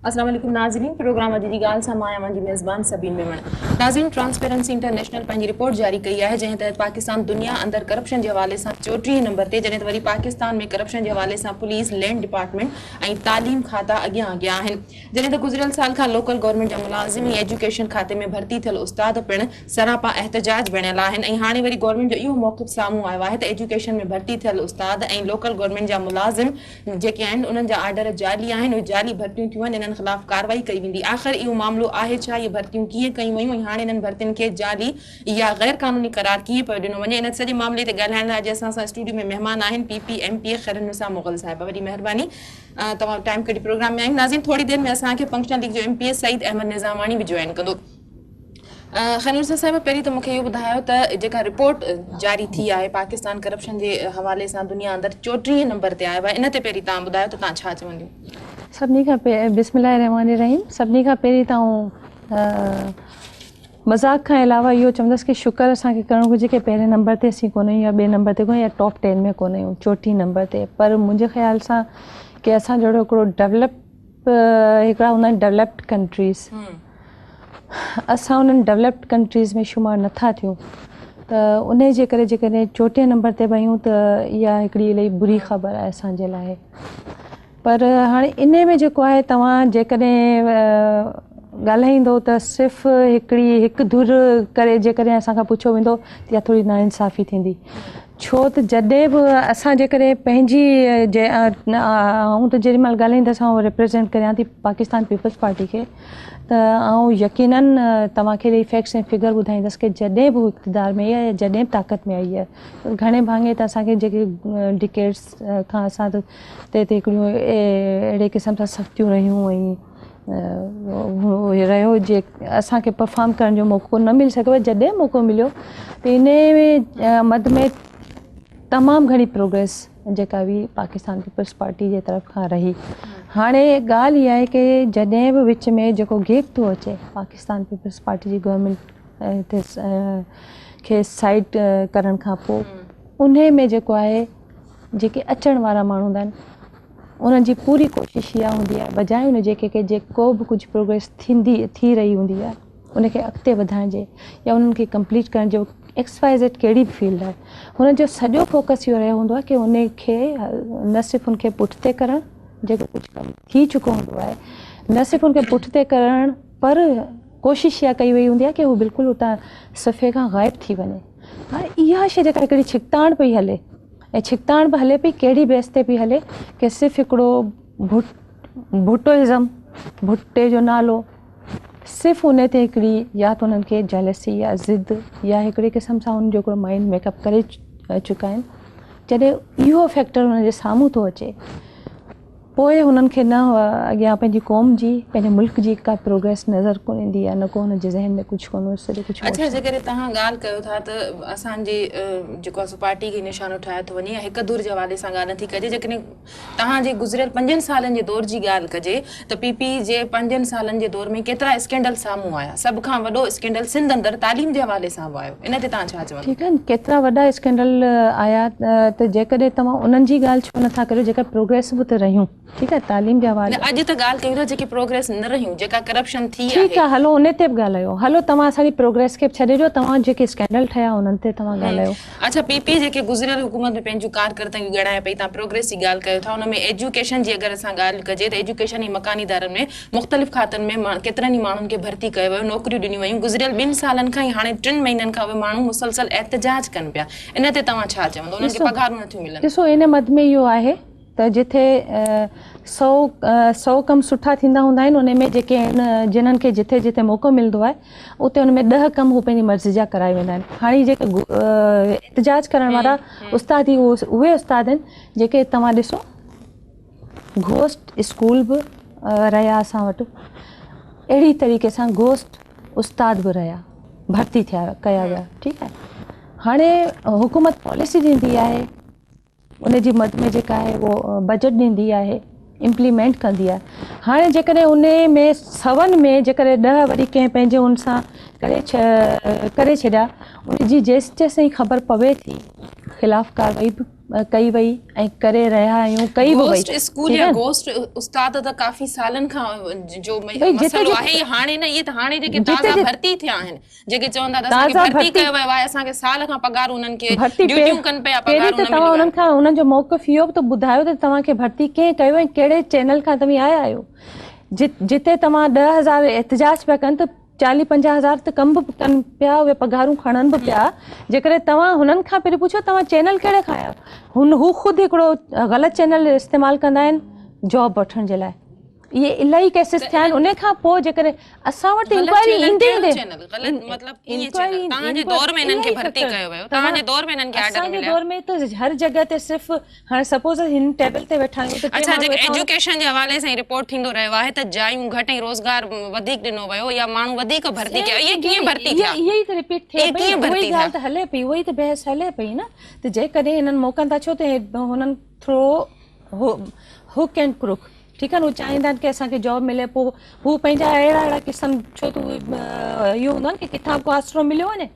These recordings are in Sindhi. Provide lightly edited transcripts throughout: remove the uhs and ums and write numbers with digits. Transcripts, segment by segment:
السلام عليڪم ناظرين پروگرام اڄ جي ڳالهه سان مان آهيان اوهان جي ميزبان سبين ميمڻ. ناظرين ٽرانسپيرنسي انٽرنيشنل پنهنجي رپورٽ جاري ڪئي آهي جنهن تحت پاڪستان دنيا اندر ڪرپشن جي حوالي سان 34 نمبر تي جڏهن ته وري پاڪستان ۾ ڪرپشن جي حوالي سان پوليس، لينڊ ڊپارٽمينٽ ۽ تعليم کاتا اڳيان اڳيان آهن جڏهن ته گذريل سال کان لوڪل گورنمينٽ جا ملازم ۽ ايجوڪيشن کاتي ۾ ڀرتي ٿيل استاد پڻ سراپا احتجاج بڻيل آهن ۽ هاڻي وري گورنمينٽ جو اهو موقف سامهون آيو آهي ته ايجوڪيشن ۾ ڀرتي ٿيل استاد ۽ لوڪل گورنمينٽ جا ملازم جيڪي آهن انهن جا آرڊر جعلي آهن اهي جعلي ڀرتيون ٿيون آهن انهن خلاف ڪارروائي ڪئي ويندي آخر اهو معاملو آهي ڇا اهي ڀرتيون ڪيئن ڪيون ويون ۽ هاڻي انهن ڀرتين کي جعلي يا غير قانوني قرار ڪيئن پيو ڏنو وڃي ان سڄي معاملي تي ڳالهائڻ لاء اڄ اسان سان اسٽوڊيو ۾ مهمان آهن P P M P A Khairulnisa Mughal صاحبه وڏي مهرباني توهان ٽائيم ڪڍي پروگرام ۾ آيون ناظرين ٿوري دير ۾ اسان کي فنڪشنل ليگ جو M P A Saeed Ahmed Nizamani به جوائن ڪندو. خيرالنساء صاحبه پهرين ته مون کي اهو ٻڌايو ته جيڪا رپورٽ جاري ٿي آهي پاڪستان ڪرپشن جي حوالي سان دنيا اندر 34 نمبر تي آيو آهي ان تي پهرين توهان ٻڌايو ته توهان ڇا چونديون. سڀني کان بسم الله الرحمٰن الرحيم سڀني کان پهرين ته آئون مذاق کان علاوه اهو چوندس ڪي شڪر اسان کي ڪرڻ گهرجي ڪي پهرين نمبر تي اسين ڪونه آهيون يا ٻئي نمبر تي ڪونه يا ٽاپ ٽين ۾ ڪونه آهيون چوٽيهه نمبر تي پر منهنجي خيال سان ڪي اسان جهڙو هڪڙو ڊولپ هڪڙا هوندا آهن ڊولپڊ ڪنٽريز اسان انهن ڊولپڊ ڪنٽريز ۾ شمار نٿا ٿيون ته ان جي ڪري جيڪڏهن چوٽيهه نمبر تي به آهيون ته اها هڪڙي الائي بري خبر آهي اسان جي لاء پر هاڻي ان ۾ جيڪو آهي توهان جيڪڏهن ڳالهائيندو ته صرف هڪڙي هڪ ڌر ڪري جيڪڏهن اسان کان پڇيو ويندو ته اها ٿوري ناانصافي ٿيندي ڇو ته جڏهن به اسان جيڪڏهن پنهنجي آئون ته جيڏي مهل ڳالهائيندس آئون ريپريزنٽ ڪريان ٿي پاڪستان پيپلز پارٽي کي ته آئون يقينن توهان کي اهي فيڪٽس ۽ فگر ٻڌائيندس ڪي جڏهن به هو اقتدار ۾ آئي آهي يا جڏهن به طاقت ۾ آئي آهي گهڻي ڀاڱي ته اسان کي جيڪي ڊڪيڊس کان اسان تي تي هڪڙيون اهڙي قسم سان سختيون رهيون ۽ رهيو جي اسان کي پرفارم ڪرڻ جو موقعو نه ملي سگهيو جڏهن موقعو مليو ته ان ۾ مد ۾ تمام گهڻي پروگريس جيڪا هئي پاڪستان پيپلز پارٽي جي طرف کان رهي هاڻي ڳالهه اها آهي ڪي جڏهن به وچ ۾ جيڪو گيپ ٿو اچي پاڪستان پيپلز پارٽي جي گورنمينٽ کي سائيڊ ڪرڻ کان پوء انهي ۾ جيڪو آهي جيڪي اچڻ وارا ماڻهو هوندا آهن انهن جي پوري ڪوشش اها هوندي آهي بجاء ان جي ڪي جيڪو به ڪجهه پروگريس ٿيندي ٿي رهي هوندي آهي ان کي اڳتي وڌائڻ جي يا انهن کي ڪمپليٽ ڪرڻ جو ايڪس وائي زيڊ ڪهڙي به فيلڊ آهي هن جو سڄو فوڪس اهو رهيو هوندو آهي ڪي ان کي نه صرف ان کي پٺتي ڪرڻ جيڪو ڪجهه ڪم ٿي چڪو هوندو آهي نه صرف ان کي پٺتي ڪرڻ پر ڪوشش اها ڪئي وئي هوندي آهي ڪي هو بلڪل اتان صفحي کان غائب ٿي وڃي هاڻي اها شي جيڪا هڪڙي ڇڪتاڻ پئي هلي ۽ ڇڪتاڻ به هلي پئي ڪهڙي بيس تي پئي هلي ڪي صرف هڪڙو ڀٽوازم ڀٽي جو نالو صرف ان تي هڪڙي يا ته انهن کي جيلسي يا ضد يا هڪڙي قسم سان انهن جو هڪڙو مائنڊ ميڪ اپ ڪري چڪا آهن جڏهن اهو فيڪٽر انهن جي سامهون ٿو اچي پوء هنن کي نه اڳيان پنهنجي قوم جي پنهنجي ملڪ جي ڪا پروگريس نظر ڪونه ايندي آهي نه ڪو هن جي ذهن ۾ ڪجهه ڪونه سڄو ڪجهه اڇا جيڪڏهن توهان ڳالهه ڪيو ٿا ته اسان جي جيڪو آهي سو پارٽي کي نشانو ٺاهيو ٿو وڃي يا هڪ ڌر جي حوالي سان ڳالهه نٿي ڪجي جيڪڏهن توهان جي گذريل پنجن سالن جي دور جي ڳالهه ڪجي ته پي پي جي پنجن سالن جي دور ۾ ڪيترا اسڪينڊل سامهون آيا سڀ کان وڏو اسڪينڊل سنڌ اندر تعليم جي حوالي سان به آيو ان تي توهان ڇا چوندو؟ ٺيڪ آهن ڪيترا وڏا اسڪينڊل آيا ته جيڪڏهن توهان انهن جي ڳالهه ڇو نٿا ڪريو جيڪا پروگريس به ته رهيون ٺيڪ آهي تعليم جي حوالي نه اڄ ته ڳالهه ڪيون ٿا جيڪي پروگريس نه رهيون جيڪا ڪرپشن ٿي آهي. ٺيڪ آهي هلو ان تي به ڳالهايو هلو توهان اسان جي پروگريس کي به ڇڏي ڏيو توهان جيڪي اسڪينڊل ٺهيا انهن تي توهان ڳالهايو. اڇا پي پي جيڪي گذريل حڪومت ۾ پنهنجون ڪارڪردگيون ڳڻائي پئي توهان پروگريس جي ڳالهه ڪيو ٿا ان ۾ ايجوڪيشن جي اگر اسان ڳالهه ڪجي ته ايجوڪيشن ۽ مڪاني ادارن ۾ مختلف کاتن ۾ ڪيترن ئي ماڻهن کي ڀرتي ڪيو ويو، نوڪريون ڏنيون ويون، گذريل ٻن سالن کان ۽ هاڻي ٽن مهينن کان اهي ماڻهو مسلسل احتجاج ڪن پيا، ان تي توهان ڇا چوندو؟ انهن کي پگهارون نٿيون ملن. ڏسو ان مد ۾ اهو آهي ته جٿي سئو ڪم سٺا ٿيندا هوندا آهن ان ۾ جيڪي آهن جنهن کي جٿي جٿي موقعو ملندو آهي اتي ان ۾ ڏهه ڪم هو پنهنجي مرضي جا ڪرائي ويندا آهن. هاڻي جيڪي احتجاج ڪرڻ وارا استاد هي اهي استاد آهن جيڪي توهان ڏسو گهوسٽ اسڪول به رهيا اسان وٽ اهڙي طريقي سان گهوسٽ استاد به رهيا ڀرتي ٿيا ڪيا ويا ٺيڪ آهي هاڻي حڪومت پاليسي ڏيندي آهي ان جي مد ۾ جيڪا آهي اهو بجيٽ ڏيندي آهي امپليمينٽ ڪندي آهي هاڻي جيڪڏهن ان ۾ سون ۾ جيڪڏهن ڏهه وري ڪنهن پنهنجي ان سان ڪري ڪري ڇڏيا ان جي جيس تيسين خبر پوي ٿي خلاف ڪارروائي به ڪئي وئي ۽ ڪري رهيا آهيون ڪئي به وئي. گوسٽ اسڪول يا گوسٽ استاد ته ڪافي سالن کان جو مسئلو آهي اهي هاڻي نه اهي ته هاڻي جيڪي تازا ڀرتي ٿيا آهن جيڪي چون ٿا ته اسان کي ڀرتي ڪيو ويو آهي اسان کي سال کان پگهارون انهن کي ڊيوٽيون ڪن پيا پگهارون نه مليون انهن کان انهن جو موقف اهو به ته ٻڌايو ته توهان کي ڀرتي ڪنهن ڪيو ۽ ڪهڙي چينل کان توهين آيا آهيو جتي توهان 10000 احتجاج پيا ڪن ته چاليهه پنجاهه هزار ته ڪم به ڪن پيا اهي پگهارون کڻن به پيا جيڪڏهن توهان هنن کان پهرين پڇو توهان چينل ڪهڙي کان آيا هن هو خود هڪڙو غلط چينل استعمال ڪندا آهن جاب وٺڻ جي لاء اهي الاهي ڪيسز ٿيا آهن ان کان پوء جيڪڏهن اسان وٽ انڪوائري ايندي ايندي اسان جي دور ۾ ته هر جڳهه تي صرف هاڻي سپوز هن ٽيبل تي ويٺا آهيون ته ٽي اڇا ماڻهو جيڪي ويٺا هوندا. ايجوڪيشن جي حوالي سان هي رپورٽ ٿيندو رهيو آهي ته جايون گهٽ ۽ روزگار وڌيڪ ڏنو ويو يا ماڻهو وڌيڪ ڀرتي ڪيا اهي ڪيئن ڀرتي ٿيا اهي ئي ته رپيٽ ٿئي اهي پئي ڪيئن نه اها ڀرتي ئي ٿيا ڳالهه ته هلي پئي اها ئي ته بحث هلي پئي نه ته جيڪڏهن هنن موقعن ٿا ڇو ته هنن ٿرو هڪ اينڊ ڪرڪ ٺيڪ آهي نه هو چاهيندا آهن ڪي اسان کي جاب ملي پوء هو پنهنجا اهڙا اهڙا قسم ڇو ته اهو هوندو آهي نه ڪي ڪٿان به ڪو آسرو مليو وڃي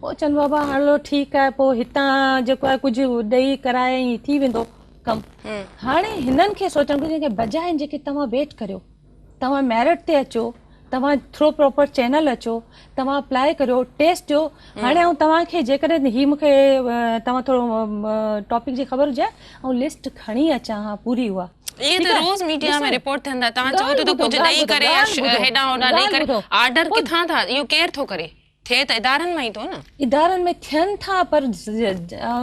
پوء چون بابا هلو ٺيڪ آهي پوء هتان جيڪو آهي ڪجهه ڏئي ڪرائي ائين ٿي ويندو ڪم. هاڻي هنن کي سوچڻ گهرجي ڪي بجاء ان جي ڪي توهان ويٽ ڪريو توهان ميرٽ تي اچو توهان ٿرو پراپر چينل اچو توهان اپلائي ڪريو ٽيسٽ ڏيو هاڻي آئون توهان کي جيڪڏهن هي مونکي توهان ٿورو ٽاپڪ جي خبر هجي آئون لسٽ کڻي اچان ها پوري اها اهي ته روز ميڊيا ۾ رپورٽ ٿين ٿا توهان چئو ٿا ته ڪجهه ڏئي ڪري يا هيڏانهن هوڏانهن ڏئي ڪري آرڊر ڪٿان ٿا اهو ڪير ٿو ڪري ٿئي ته ادارن مان ئي ٿو نه. ادارن ۾ ٿين ٿا پر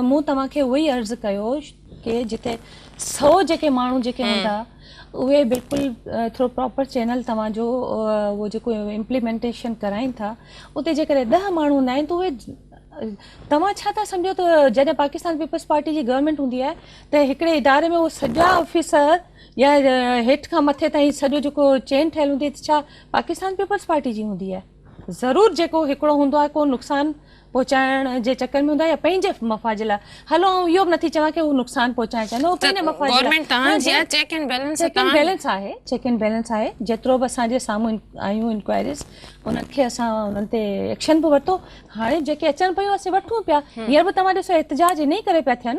مون توهان کي اهو ئي عرض ڪيو ڪي جتي سو جيڪي ماڻهو جيڪي هوندا اهي بلڪل ٿورو پراپر چينل توهان جو اهو جيڪو امپليمينٽيشن ڪرائين ٿا اتي جيڪڏهن 10 ماڻهو هوندا آهن ته اهي توهان ڇا ٿا سمجهو ته جڏهن پاڪستان پيپلز پارٽي جي گورنمينٽ هوندي آهي ته هڪڙي اداري ۾ اهو سڄا آفيسر يا هيٺ کان مٿي تائين سڄو جيڪو چين ٺهيل هوندي آهي ڇا پاڪستان پيپلز پارٽي جي هوندي آهي ضرور جيڪو هڪڙو هوندو آهي ڪو نقصان پهچائڻ جي چڪر ۾ هوندو آهي يا پنهنجي مفاد جي لاء هلو آئون اهو به نٿي چوان ڪي هو نقصان پهچائڻ چاهيندو هو پنهنجي مفاد جي لاء گورنمينٽ توهان جي آهي check and balance check and balance آهي چيڪ اينڊ بيلنس آهي جيترو به اسان جي سامهون آيون انڪوائريز انهن کي اسان انهن تي ايڪشن به ورتو هاڻي جيڪي اچن پيون اسين وٺون پيا هينئر به توهان ڏسو احتجاج انهي ڪري پيا ٿين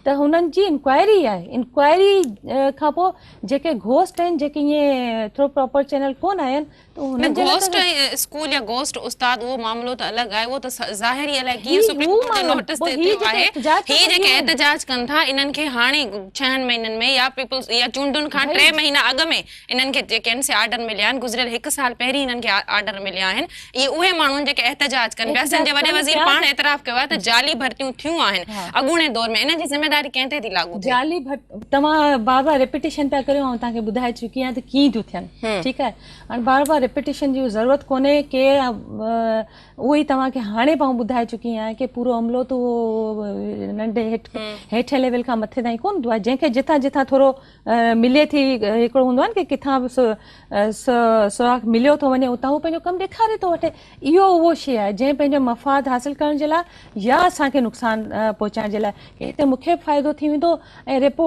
ته هنن جي انڪوائري آهي انڪوائري کان پوء جيڪي گهوسٽ آهن جيڪي ائين ٿرو پراپر چينل ڪونه آيا آهن نه گهوسٽ اسڪول يا گهوسٽ استاد اهو معاملو ته الڳ آهي اهو ته ظاهر ئي الائي ڪيئن سپريم ڪورٽ جي نوٽيس تي ٿيو آهي هي جيڪي احتجاج ڪن ٿا انهن کي هاڻي ڇهن مهينن ۾ يا پيپلز يا چونڊن کان 3 مهينا اڳ ۾ انهن کي جيڪي آهن سي آرڊر مليا آهن گذريل هڪ سال پهرين انهن کي آرڊر مليا آهن اهي اهي ماڻهو آهن جيڪي احتجاج ڪن پيا سنڌ جي وڏي وزير پاڻ اعتراف ڪيو آهي ته جعلي ڀرتيون ٿيون آهن اڳوڻي دور ۾ انهن جي ذميواري ڪنهن تي ٿي لاڳو ٿئي؟ جعلي توهان بار بار ريپيٽيشن پيا ڪريو آئون توهان کي ٻڌائي چڪي آهيان ته ڪيئن ٿيون ٿين ٺيڪ آهي هاڻي بار بار ريپيٽيشن جي ضرورت ڪونهي ڪي اهو ئي توهان کي هاڻي به آئون ٻڌائي چڪي آهيان ڪي پورو عملو ته اهو ننڍي هيٺ هيٺين ليول کان مٿي تائين ڪونه هوندو آهي جنهن کي جتان جتان ٿورو ملي ٿي هڪڙو هوندو آهي نه ڪي ڪٿان به سوراخ مليو ٿو وڃي اتان هو پنهنجو ڪم ڏيکاري ٿو وٺي اهو اهو شيء آهي جنهن پنهنجو مفاد حاصل ڪرڻ جي لاء يا اسان کي نقصان پهچائڻ جي لاء ڪي هتي مون کي به فائدو ٿي ويندو ۽ ريپو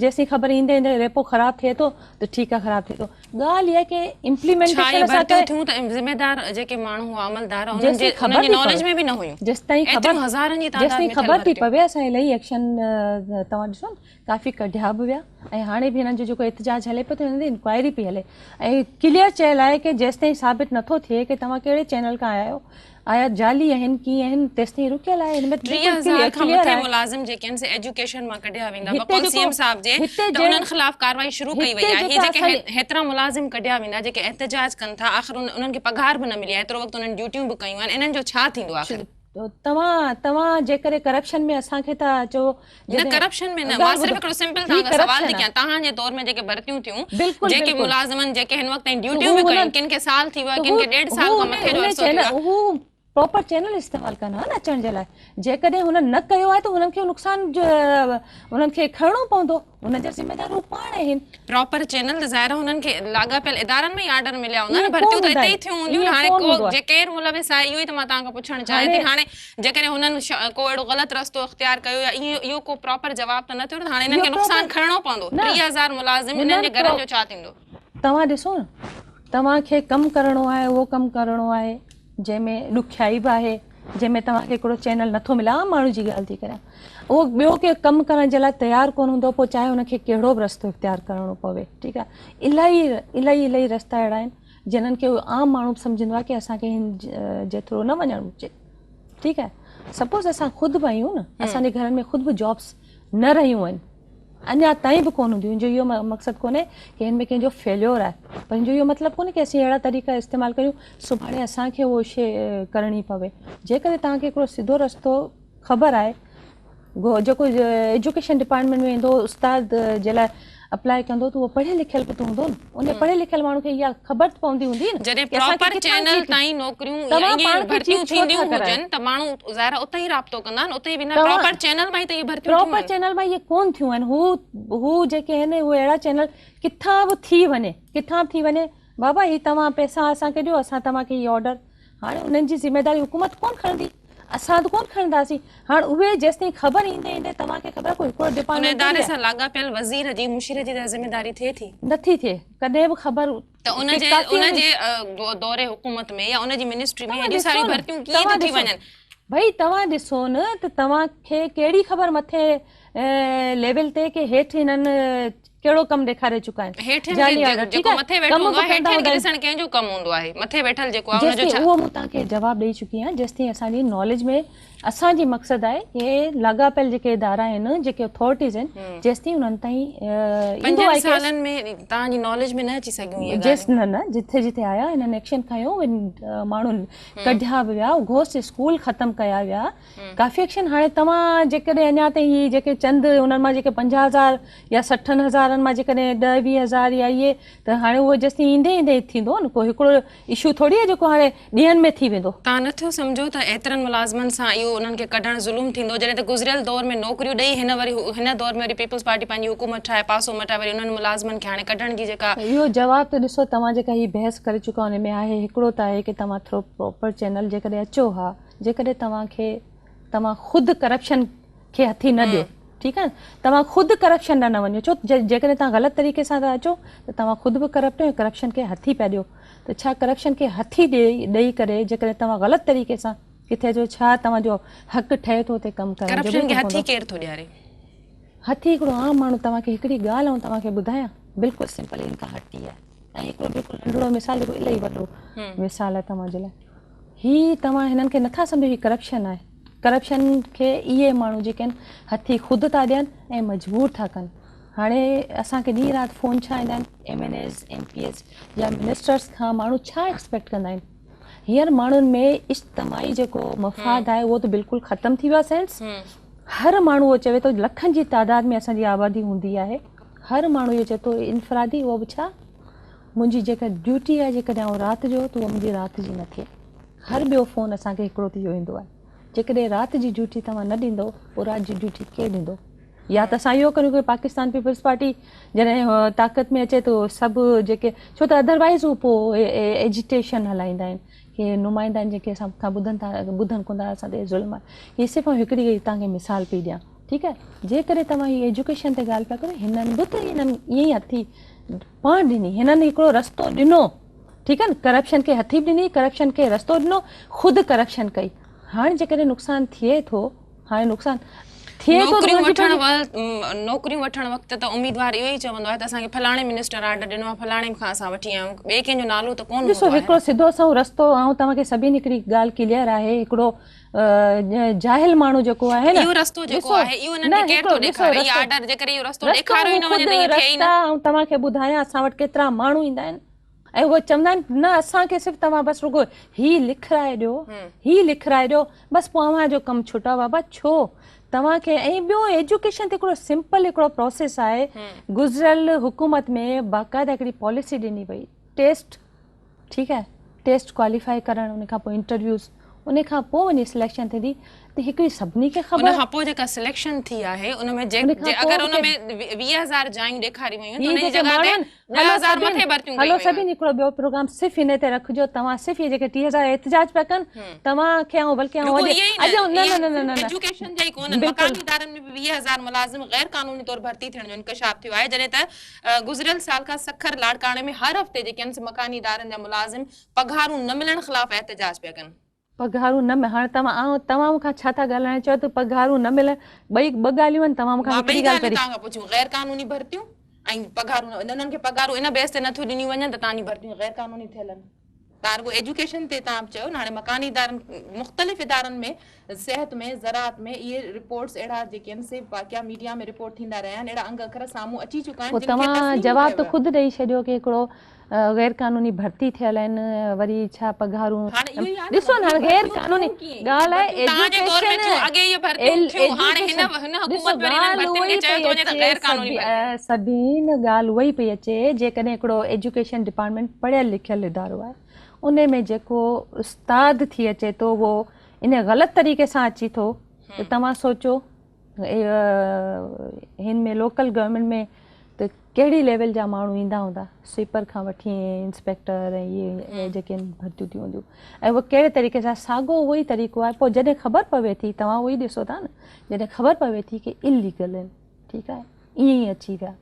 جيسين خبر ايندي ايندي ريپو خراب ٿئي ٿو ته ٺيڪ آهي خراب ٿئي ٿو ڳالهه اها ڪي امپليمينٽيشن ڇا اهي ڀرتيون ٿيون ته ذميدار جيڪي ماڻهو هئا عملدار انهن جي انهن جي ناليج ۾ به نه هيون جيستائين خبر هزارن جي تعداد ۾ خبر ٿي پوي اسان الاهي ايڪشن توهان ڏسو ڪافي ڪڍيا به ويا ۽ هاڻي به هنن جو جيڪو احتجاج هلي پيو ٿو هنن تي انڪوائري پئي هلي ۽ ڪليئر چيل آهي ڪي جيستائين ثابت نٿو ٿئي ڪي توهان ڪهڙي چينل کان آيا آهيو آيا جعلي آهن ڪيئن آهن تيستائين رڪيل آهي هن ۾ 30,000 کان مٿي ملازم جيڪي آهن سي ايجوڪيشن مان ڪڍيا ويندا بقول سي ايم صاحب جي ته انهن خلاف ڪارروائي شروع ڪئي وئي آهي هي جيڪي هيترا ملازم ڪڍيا ويندا جيڪي احتجاج ڪن ٿا آخر انهن کي پگهار به نه ملي آهي ايترو وقت انهن ڊيوٽيون به ڪيون آهن انهن جو ڇا ٿيندو آخر؟ توهان توهان جيڪڏهن ڪرپشن ۾ اسان کي ٿا چئو نه ڪرپشن ۾ نه مان صرف هڪڙو سمپل توهان کان سوال ٿي ڪيان توهان جي دور ۾ جيڪي ڀرتيون ٿيون جيڪي ملازمن جيڪي هن وقت تائين ڊيوٽيون به ڪيون ڪن کي سال ٿي ويو آهي ڪن کي ڏيڍ سال کان مٿي جو عرصو ٿي ويو آهي هو پراپر چينل استعمال ڪن ها نه اچڻ جي لاء جيڪڏهن هنن نه ڪيو آهي ته هنن کي نقصان هنن کي کڻڻو پوندو ان جا ذميوار هو پاڻ آهن. پراپر چينل ته ظاهر آهي هنن کي لاڳاپيل ادارن ۾ ئي آرڊر مليا هوندا نه ڀرتيون ته اتي ئي ٿيون هونديون نه هاڻي ڪو جي ڪير ملوث آهي اهو ئي ته مان توهان کان پڇڻ چاهيان ٿي هاڻي جيڪڏهن هنن ڪو اهڙو غلط رستو اختيار ڪيو يا اهو اهو ڪو پراپر جواب ته نه ٿيو نه هاڻي انهن کي نقصان کڻڻو پوندو 30,000 ملازم انهن جي گهرن جو ڇا ٿيندو. توهان ڏسو نه توهان کي ڪم ڪرڻو آهي اهو ڪم ڪرڻو آهي جنهن ۾ ڏکيائي به آهي. جنهن ۾ توهان کي هڪڙو چينل نٿو ملي عام ماڻهو جي ڳالهه ٿي ڪريان اهو ٻيو ڪي ڪم ڪرڻ جي لاء تيار ڪونه هوندو پوء چاهي ان کي ڪهڙو به رستو اختيار ڪرڻو پوي ٺيڪ آهي الاهي الاهي الاهي رستا اهڙا آهن جنھن کي عام ماڻهو به سمجهندو آهي ڪي اسان کي هن جي ٿرو نه وڃڻ گهرجي ٺيڪ آهي سپوز اسان خود به آهيون نه اسان جي گهرن ۾ خود به جابس نه رهيون آهن اڃا تائين به ڪونه هونديون ان جو اهو مقصد ڪونهي ڪي هن ۾ ڪنهن جو فيليور آهي پر هن جو اهو مطلب ڪونهي ڪي اسين اهڙا طريقا استعمال ڪريون سڀاڻي اسان کي اهو شي ڪرڻي پوي جيڪڏهن توهان کي هڪڙو سڌو رستو خبر آهي جيڪو ايجوڪيشن ڊپارٽمينٽ ۾ ايندو استاد جي لاء اپلائي ڪندو ته اهو پڙهيل لکيل به ته هوندو نه ان پڙهيل لکيل ماڻهو کي اها خبر ته پوندي هوندي نه جڏهن پراپر چينل تائين نوڪريون ائين ڀرتيون ٿينديون هجن ته ماڻهو ظاهر آهي اتي ئي رابطو ڪندا آهن اتي ئي ويندا پراپر چينل مان ئي ته اهي ڀرتيون ٿيون پراپر چينل مان اهي ڪون ٿيون آهن هو هو جيڪي آهن اهي اهڙا چينل ڪٿان به ٿي وڃي ڪٿان به ٿي وڃي بابا هي توهان پئسا اسان کي ڏيو اسان توهان کي هي آرڊر هاڻي انهن جي ذميواري حڪومت ڪون کڻندي اسان ته ڪونه کڻنداسين. هاڻ اهي جيستائين خبر ايندي ايندي توهان کي خبر آهي ڪو هڪڙو ان ڊپارٽمينٽ اداري ٿوري سان لاڳاپيل وزير جي مشير جي ته ذميداري ٿئي ٿي. نٿي ٿئي ڪڏهن به خبر ته ان جي ڪافي ان جي دور حڪومت ۾ يا ان جي منسٽري ۾ توهان هيڏيون ڏسو ساريون نه ڀرتيون ڪيئن توهان ٿيون ٿي ڏسو وڃن. ڀئي توهان ڏسو نه ته توهان کي ڪهڙي خبر مٿي ليول تي ڪي هيٺ هنن ڪهڙو ڪم ڏيکاري چڪا آهن. هيٺين جعلي کي آرڊر ٺيڪ جيڪو آهي مٿي ويٺو ڪم هوندو به آهي ڪندا هيٺين کي هوندا آهن. ڏسڻ ڪنهن جو ڪم هوندو آهي مٿي ويٺل جيڪو آهي ان جو جيستائين ڇا اهو مون توهان کي جواب ڏئي چڪي آهيان جيستائين اسان جي ناليج ۾ اسان جي مقصد آهي ڪي لاڳاپيل جيڪي ادارا آهن جيڪي اٿارٽيز آهن جيستائين انهن تائين ايندو پنجن آهي ڪيس سالن ۾ توهان جي ناليج ۾ نه اچي سگهيون اهي جيس ڳالهيون نه نه جٿي جٿي آيا انهن ايڪشن کنيو ماڻهو ڪڍيا به ويا گهوسٽ اسڪول ختم ڪيا ويا ڪافي ايڪشن هاڻي توهان جيڪڏهن اڃا تائين هي جيڪي چند انهن مان جيڪي 50 هزار يا 60 هزارن مان جيڪڏهن 10 20 هزار يا اهي ته هاڻي اهو جيستائين ايندي ايندي ٿيندو نه ڪو هڪڙو اشو ٿوري آهي جيڪو هاڻي ڏينهن ۾ ٿي ويندو. توهان نه ٿيو سمجهو ته ايترن ملازمن سان اهو انهن کي ڪڍڻ ظلم ٿيندو جڏهن ته گذريل دور ۾ نوڪريون ڏئي هن وري هن دور ۾ وري پيپلز پارٽي پنهنجي حڪومت ٺاهي پاسو مٽائي وري انهن ملازمن کي هاڻي ڪڍڻ جي جيڪا اهو جواب ته ڏسو توهان جيڪا هي بحث ڪري چڪا ان ۾ آهي هڪڙو ته آهي ڪي توهان ٿرو پراپر چينل جيڪڏهن اچو ها جيڪڏهن توهان کي توهان خود ڪرپشن کي هٿي نه ڏيو ٺيڪ آهي توهان خود ڪرپشن ڏانهن نه وڃو ڇو جيڪڏهن توهان غلط طريقي سان ٿا اچو ته توهان خود به ڪرپٽ آهيو ڪرپشن کي هٿي پيا ڏيو ته ڇا ڪرپشن کي هٿي ڏئي ڏئي ڪري جيڪڏهن توهان غلط طريقي سان ڪٿي اچو ڇا توهان جو حق ٺهي ٿو اتي ڪم ڪرڻ جو ڪرپشن کي بلڪل هٿي ڪونه ڪير ٿو ڏياري؟ هٿي هڪڙو عام ماڻهو توهان کي هڪڙي ڳالهه آئون توهان کي ٻڌايان بلڪل سمپل ان کان هٽي آهي ۽ هڪڙو بلڪل ننڍڙو مثال جيڪو الاهي وڏو مثال آهي توهان جي لاء هي توهان هنن کي نٿا سمجهو هي ڪرپشن آهي ڪرپشن کي اهي ماڻهو جيڪي آهن هٿي خود ٿا ڏين ۽ مجبور ٿا ڪن هاڻي اسان کي ڏينهن رات فون ڇا ايندا آهن M N As M P As يا منسٽرس کان ماڻهو ڇا ايڪسپيڪٽ ڪندا آهن هينئر ماڻهن ۾ اجتماعي جيڪو مفاد آهي اهو ته بلڪل ختم ٿي ويو آهي سينس هر ماڻهو اهو چوي ٿو لکن جي تعداد ۾ اسان جي آبادي هوندي آهي هر ماڻهو اهو چوي ٿو انفرادي اهو به ڇا منهنجي جيڪا ڊيوٽي آهي جيڪڏهن آئون رات جو ته اها منهنجي رات جي نه ٿئي. هر ٻيو فون اسان کي هڪڙو ٿي ايندو آهي. جيڪڏهن رات جي ڊيوٽي توهان نه ڏيندو پوء رات جي ڊيوٽي ڪير ڏيندو؟ يا ته اسان اهو ڪريون ڪي پاڪستان پيپلز پارٽي جڏهن طاقت ۾ اچي ته سڀ جيڪي ڇو ته ادروائز هو پوء ايجيٽيشن هلائيندا آهن ڪي نمائندا آهن جيڪي اسان کان ٻڌن ٿا ٻڌن ڪونه ٿا اسان تي ظلم آهي. هي صرف آئون هڪڙي توهان کي مثال پئي ڏيان. ٺيڪ آهي جيڪڏهن توهان هي ايجوڪيشن تي ڳالهه پيا ڪريو هنن به ته هنن ائين ئي هٿي پاڻ ڏني هنن هڪڙو رستو ڏنو ٺيڪ آهي نه ڪرپشن کي هٿي به ڏني ڪرپشن کي رستو ڏنو خود ڪرپشن ڪئي هاڻي جيڪڏهن نقصان ٿئي ٿو هاڻي نقصان ٿئي ٿو نوڪريون وٺڻ وقت نوڪريون وٺڻ وقت ته اميدوار اهو ئي چوندو آهي ته اسان کي فلاڻي منسٽر آرڊر ڏنو آهي فلاڻي کان اسان وٺي آيا آهيون ٻئي ڪنهن جو نالو ته ڪونه ڏسو هوندو آهي هڪڙو سڌو سنئون رستو آئون توهان کي سڀني هڪڙي ڳالهه ڪليئر آهي هڪڙو جاهل ماڻهو جيڪو آهي نه اهو رستو جيڪو آهي اهو انهن کي ڪير ٿو ڏيکاري هي آرڊر جيڪڏهن اهو رستو ڏيکاريو ئي نه وڃي ته ائين ٿئي ئي نه. رستا آئون توهان کي ٻڌايان اسان وٽ ڪيترا ماڻهو ايندا آهن ۽ اهي چوندا آهن نه اسان کي صرف توهان بس رڳو هي لکرائي ڏيو هي لکرائي ڏيو بس پوء اوهان جو ڪم ڇٽو بابا ڇو توهان کي ۽ ٻيو ايجوڪيشن تي هڪڙو سمپل هڪڙو پروسيس آهي گذريل حڪومت ۾ باقاعده هڪڙي پاليسي ڏني وئي ٽيسٽ ٺيڪ آهي ٽيسٽ ڪواليفائي ڪرڻ ان کان پوء انٽرويوز ان کان پوء وڃي سليڪشن ٿيندي ته هڪڙي سڀني کي خبر ان کان پوء جيڪا سليڪشن ٿي آهي ان ۾ جي اگر ان ۾ 20000 جايون ڏيکاريون ويون ته ان جي جڳهه تي 10000 مٿي ڀرتيون ڪيون هلو سڀني هڪڙو ٻيو پروگرام صرف ان تي رکجو توهان صرف هي جيڪي 30000 احتجاج پيا ڪن توهان کي آئون بلڪه آئون اڄ نه نه نه نه ايجوڪيشن جا ئي ڪونهن مڪاني ادارن ۾ به 20000 ملازم غير قانوني طور ڀرتي ٿيڻ جو انڪشاف ٿيو آهي جڏهن ته گذريل سال کان سکر، لاڙڪاڻي ۾ هر هفتي جيڪي انس مڪاني ادارن جا ملازم پگهارون نه ملڻ خلاف احتجاج پيا ڪن. پگهارون نه هاڻي توهان آئون توهان مون کان ڇا ٿا ڳالهائڻ چاهيو ته پگهارون نه ملن ٻئي ٻه ڳالهيون آهن توهان مون کان مان ٻئي هڪڙي ڳالهه ڳالهيون ڪري توهان کان پڇيون غير قانوني ڀرتيون ۽ پگهارون نه انهن کي پگهارون ان بيس تي نٿيون ڏنيون وڃن ته توهان جون ڀرتيون غير قانوني ٿيل آهن توهان رڳو ايجوڪيشن تي توهان چيو نه هاڻي مڪاني ادارن مختلف ادارن ۾ صحت ۾ زراعت ۾ اهي رپورٽس اهڙا جيڪي آهن سي واقعا ميڊيا ۾ رپورٽ ٿيندا رهيا آهن اهڙا انگ اکر سامهون اچي چڪا آهن پوء جن کي توهان تسليم جواب ڪيو ته ويو آهي. خود ڏئي ڇڏيو ڪي هڪڙو غير قانوني ڀرتي ٿيل آهن وري ڇا پگهارون هاڻي اهو ئي آهي نه ڏسو نه هاڻي غير ڀرتيون قانوني ٿيون ڪيئن؟ ڳالهه آهي ڀرتيون توهان جي دور ۾ ايجوڪيشن ٿيون اڳي اهي ڀرتيون ٿيون هاڻي هن هن ڏسو حڪومت وري انهن ڳالهه ڀرتين اها کي ئي چيو پئي ٿو وڃي ته اچي غير قانوني ڀرتيون سبين ڳالهه اها ئي پئي اچي جيڪڏهن هڪڙو ايجوڪيشن ڊپارٽمينٽ پڙهيل لکيل ادارو آهي ان ۾ جيڪو استاد ٿي اچي ٿو اهو ان غلط طريقي سان اچي ٿو ته توهان سوچو هن ۾ لوڪل گورنمينٽ ۾ ته ڪهڙي ليول جا ماڻهو ايندا هوندا سوئيپر کان وٺي انسپيڪٽر ۽ اهي جيڪي آهن ڀرتيون ٿيون هونديون ۽ اهو ڪهڙي طريقي سان ساڳو اهو ئي طريقو آهي پوء جڏهن خبر پوي ٿي توهان اهو ئي ڏسو ٿا نه جڏهن خبر پوي ٿي ڪي اليگل آهن ٺيڪ آهي ائين ئي اچي ويا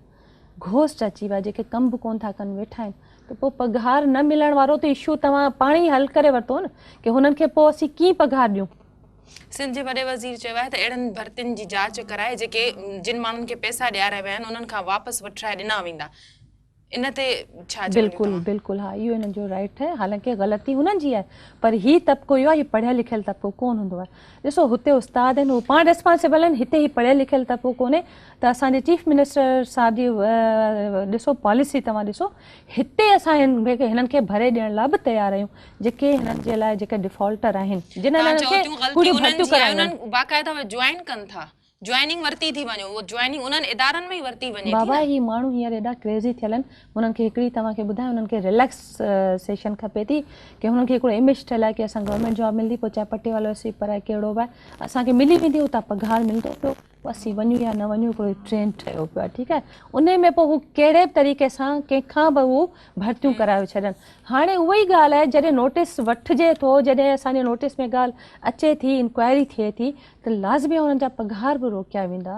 گهوسٽ اچي ويا جيڪي ڪم به ڪون ٿا ڪن ويٺا آهن ته پوء پگهار نه ملڻ وارو ته اشو توهان پاڻ ئي حل ڪري ورتو نه ڪي هنن کي پوء اسين ڪيئن پگهار ڏيون. سنڌ جي وڏي وزير چيو آهي ته اهڙن ڀرتين جي جاچ ڪرائي جيڪي جن ماڻهن کي پئسا ڏياريا ويا آهن انهن کان واپس وٺرائي ڏنا ويندا ان تي ڇا چونديون بلڪل توهان؟ بلڪل ها اهو هنن جو رائيٽ آهي حالانڪه غلطي هنن جي آهي پر هي طبقو اهو آهي هي پڙهيل لکيل طبقو ڪون هوندو آهي ڏسو هتي استاد آهن اهو پاڻ ريسپانسبل آهن هتي هي پڙهيل لکيل طبقو ڪونهي ته اسان جي چيف منسٽر صاحب جي ڏسو پاليسي توهان ڏسو هتي اسان هنن کي ڀري ڏيڻ لاء به تيار آهيون جيڪي هنن جي لاء جيڪي ڊيفالٽر آهن جن توهان هنن چئو کي ٿيون غلطي ڪوڙيون انهن ڀرتيون جي آهي ڪرايون آهن. انهن باقاعده اهي جوائن ڪن ٿا جوائننگ ورتي ٿي وڃي اهو جوائننگ انهن ادارن ۾ ئي ورتي وڃي ٿي بابا نه. هي ماڻهو هينئر ايڏا ڪريزي ٿيل آهن هنن کي هڪڙي توهان کي ٻڌايان هنن کي رليڪس سيشن کپي ٿي ڪي هنن کي هڪڙو اميج ٺهيل آهي ڪي اسان گورنمينٽ جاب ملندي پوء چاهي پٽيوالو سوئيپر آهي ڪهڙو به آهي اسان کي ملي ويندي اتان پگهار ملندو پيو پوء اسين وڃون يا نه وڃون هڪڙو ٽرينڊ ٺهيو پيو آهي ٺيڪ آهي انهي ۾ پوء هو ڪهڙي به طريقي سان ڪنهن کان به هو ڀرتيون ڪرايو ڇڏن هاڻي اها ئي ڳالهه آهي جڏهن نوٽيس وٺجي ٿو جڏهن اسان جي نوٽيس ۾ ڳالهه اچي ٿي انڪوائري ٿئي ٿي ته لازمي انهن جا پگهار به روڪيا ويندا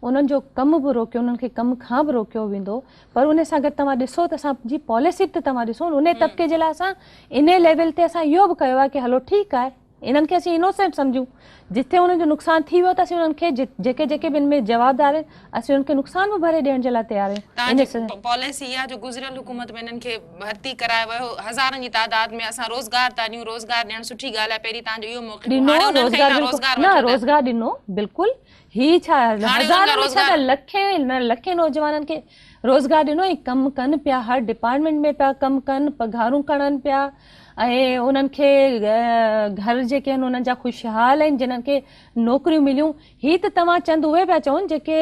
انهن جو ڪم به روڪيو انهن کي ڪم کان به روڪيو ويندو پر انهي سان گڏ توهان ڏسو ته اسان جي پاليسي به ته توهان ڏسو انهي طبقي جي لاء اسان انهي ليول تي اسان اهو به ڪيو آهي ڪي هلو ٺيڪ آهي انهن کي اسين انوسينٽ سمجهون، جتي انهن جو نقصان ٿي ويو ته اسين انهن کي جيڪي جيڪي به ان ۾ جوابدار آهن اسين انهن کي نقصان به ڀري ڏيڻ جي لاء تيار آهيون. توهان جي پاليسي اها جو گذريل حڪومت ۾ انهن کي ڀرتي ڪرايو ويو هزارن جي تعداد ۾ اسان روزگار ٿا ڏيون روزگار ڏيڻ سٺي ڳالهه آهي پهرين توهان جو اهو موقف هو ڏنو هاڻي انهن کان ئي روزگار توهان بلڪل روزگار نه وٺو ته روزگار ڏنو بلڪل هي ڇا هاڻي انهن کان هزارن ۾ ڇا روزگار ته لکين نه لکين نوجوانن کي روزگار ڏنو ۽ ڪم ڪن پيا هر ڊپارٽمينٽ ۾ پيا ڪم ڪن پگهارون کڻن پيا ۽ انهن کي گهر جيڪي آهن انهن جا خوشحال آهن جنهن کي نوڪريون مليون هي ته توهان چند اهي پيا چون جيڪي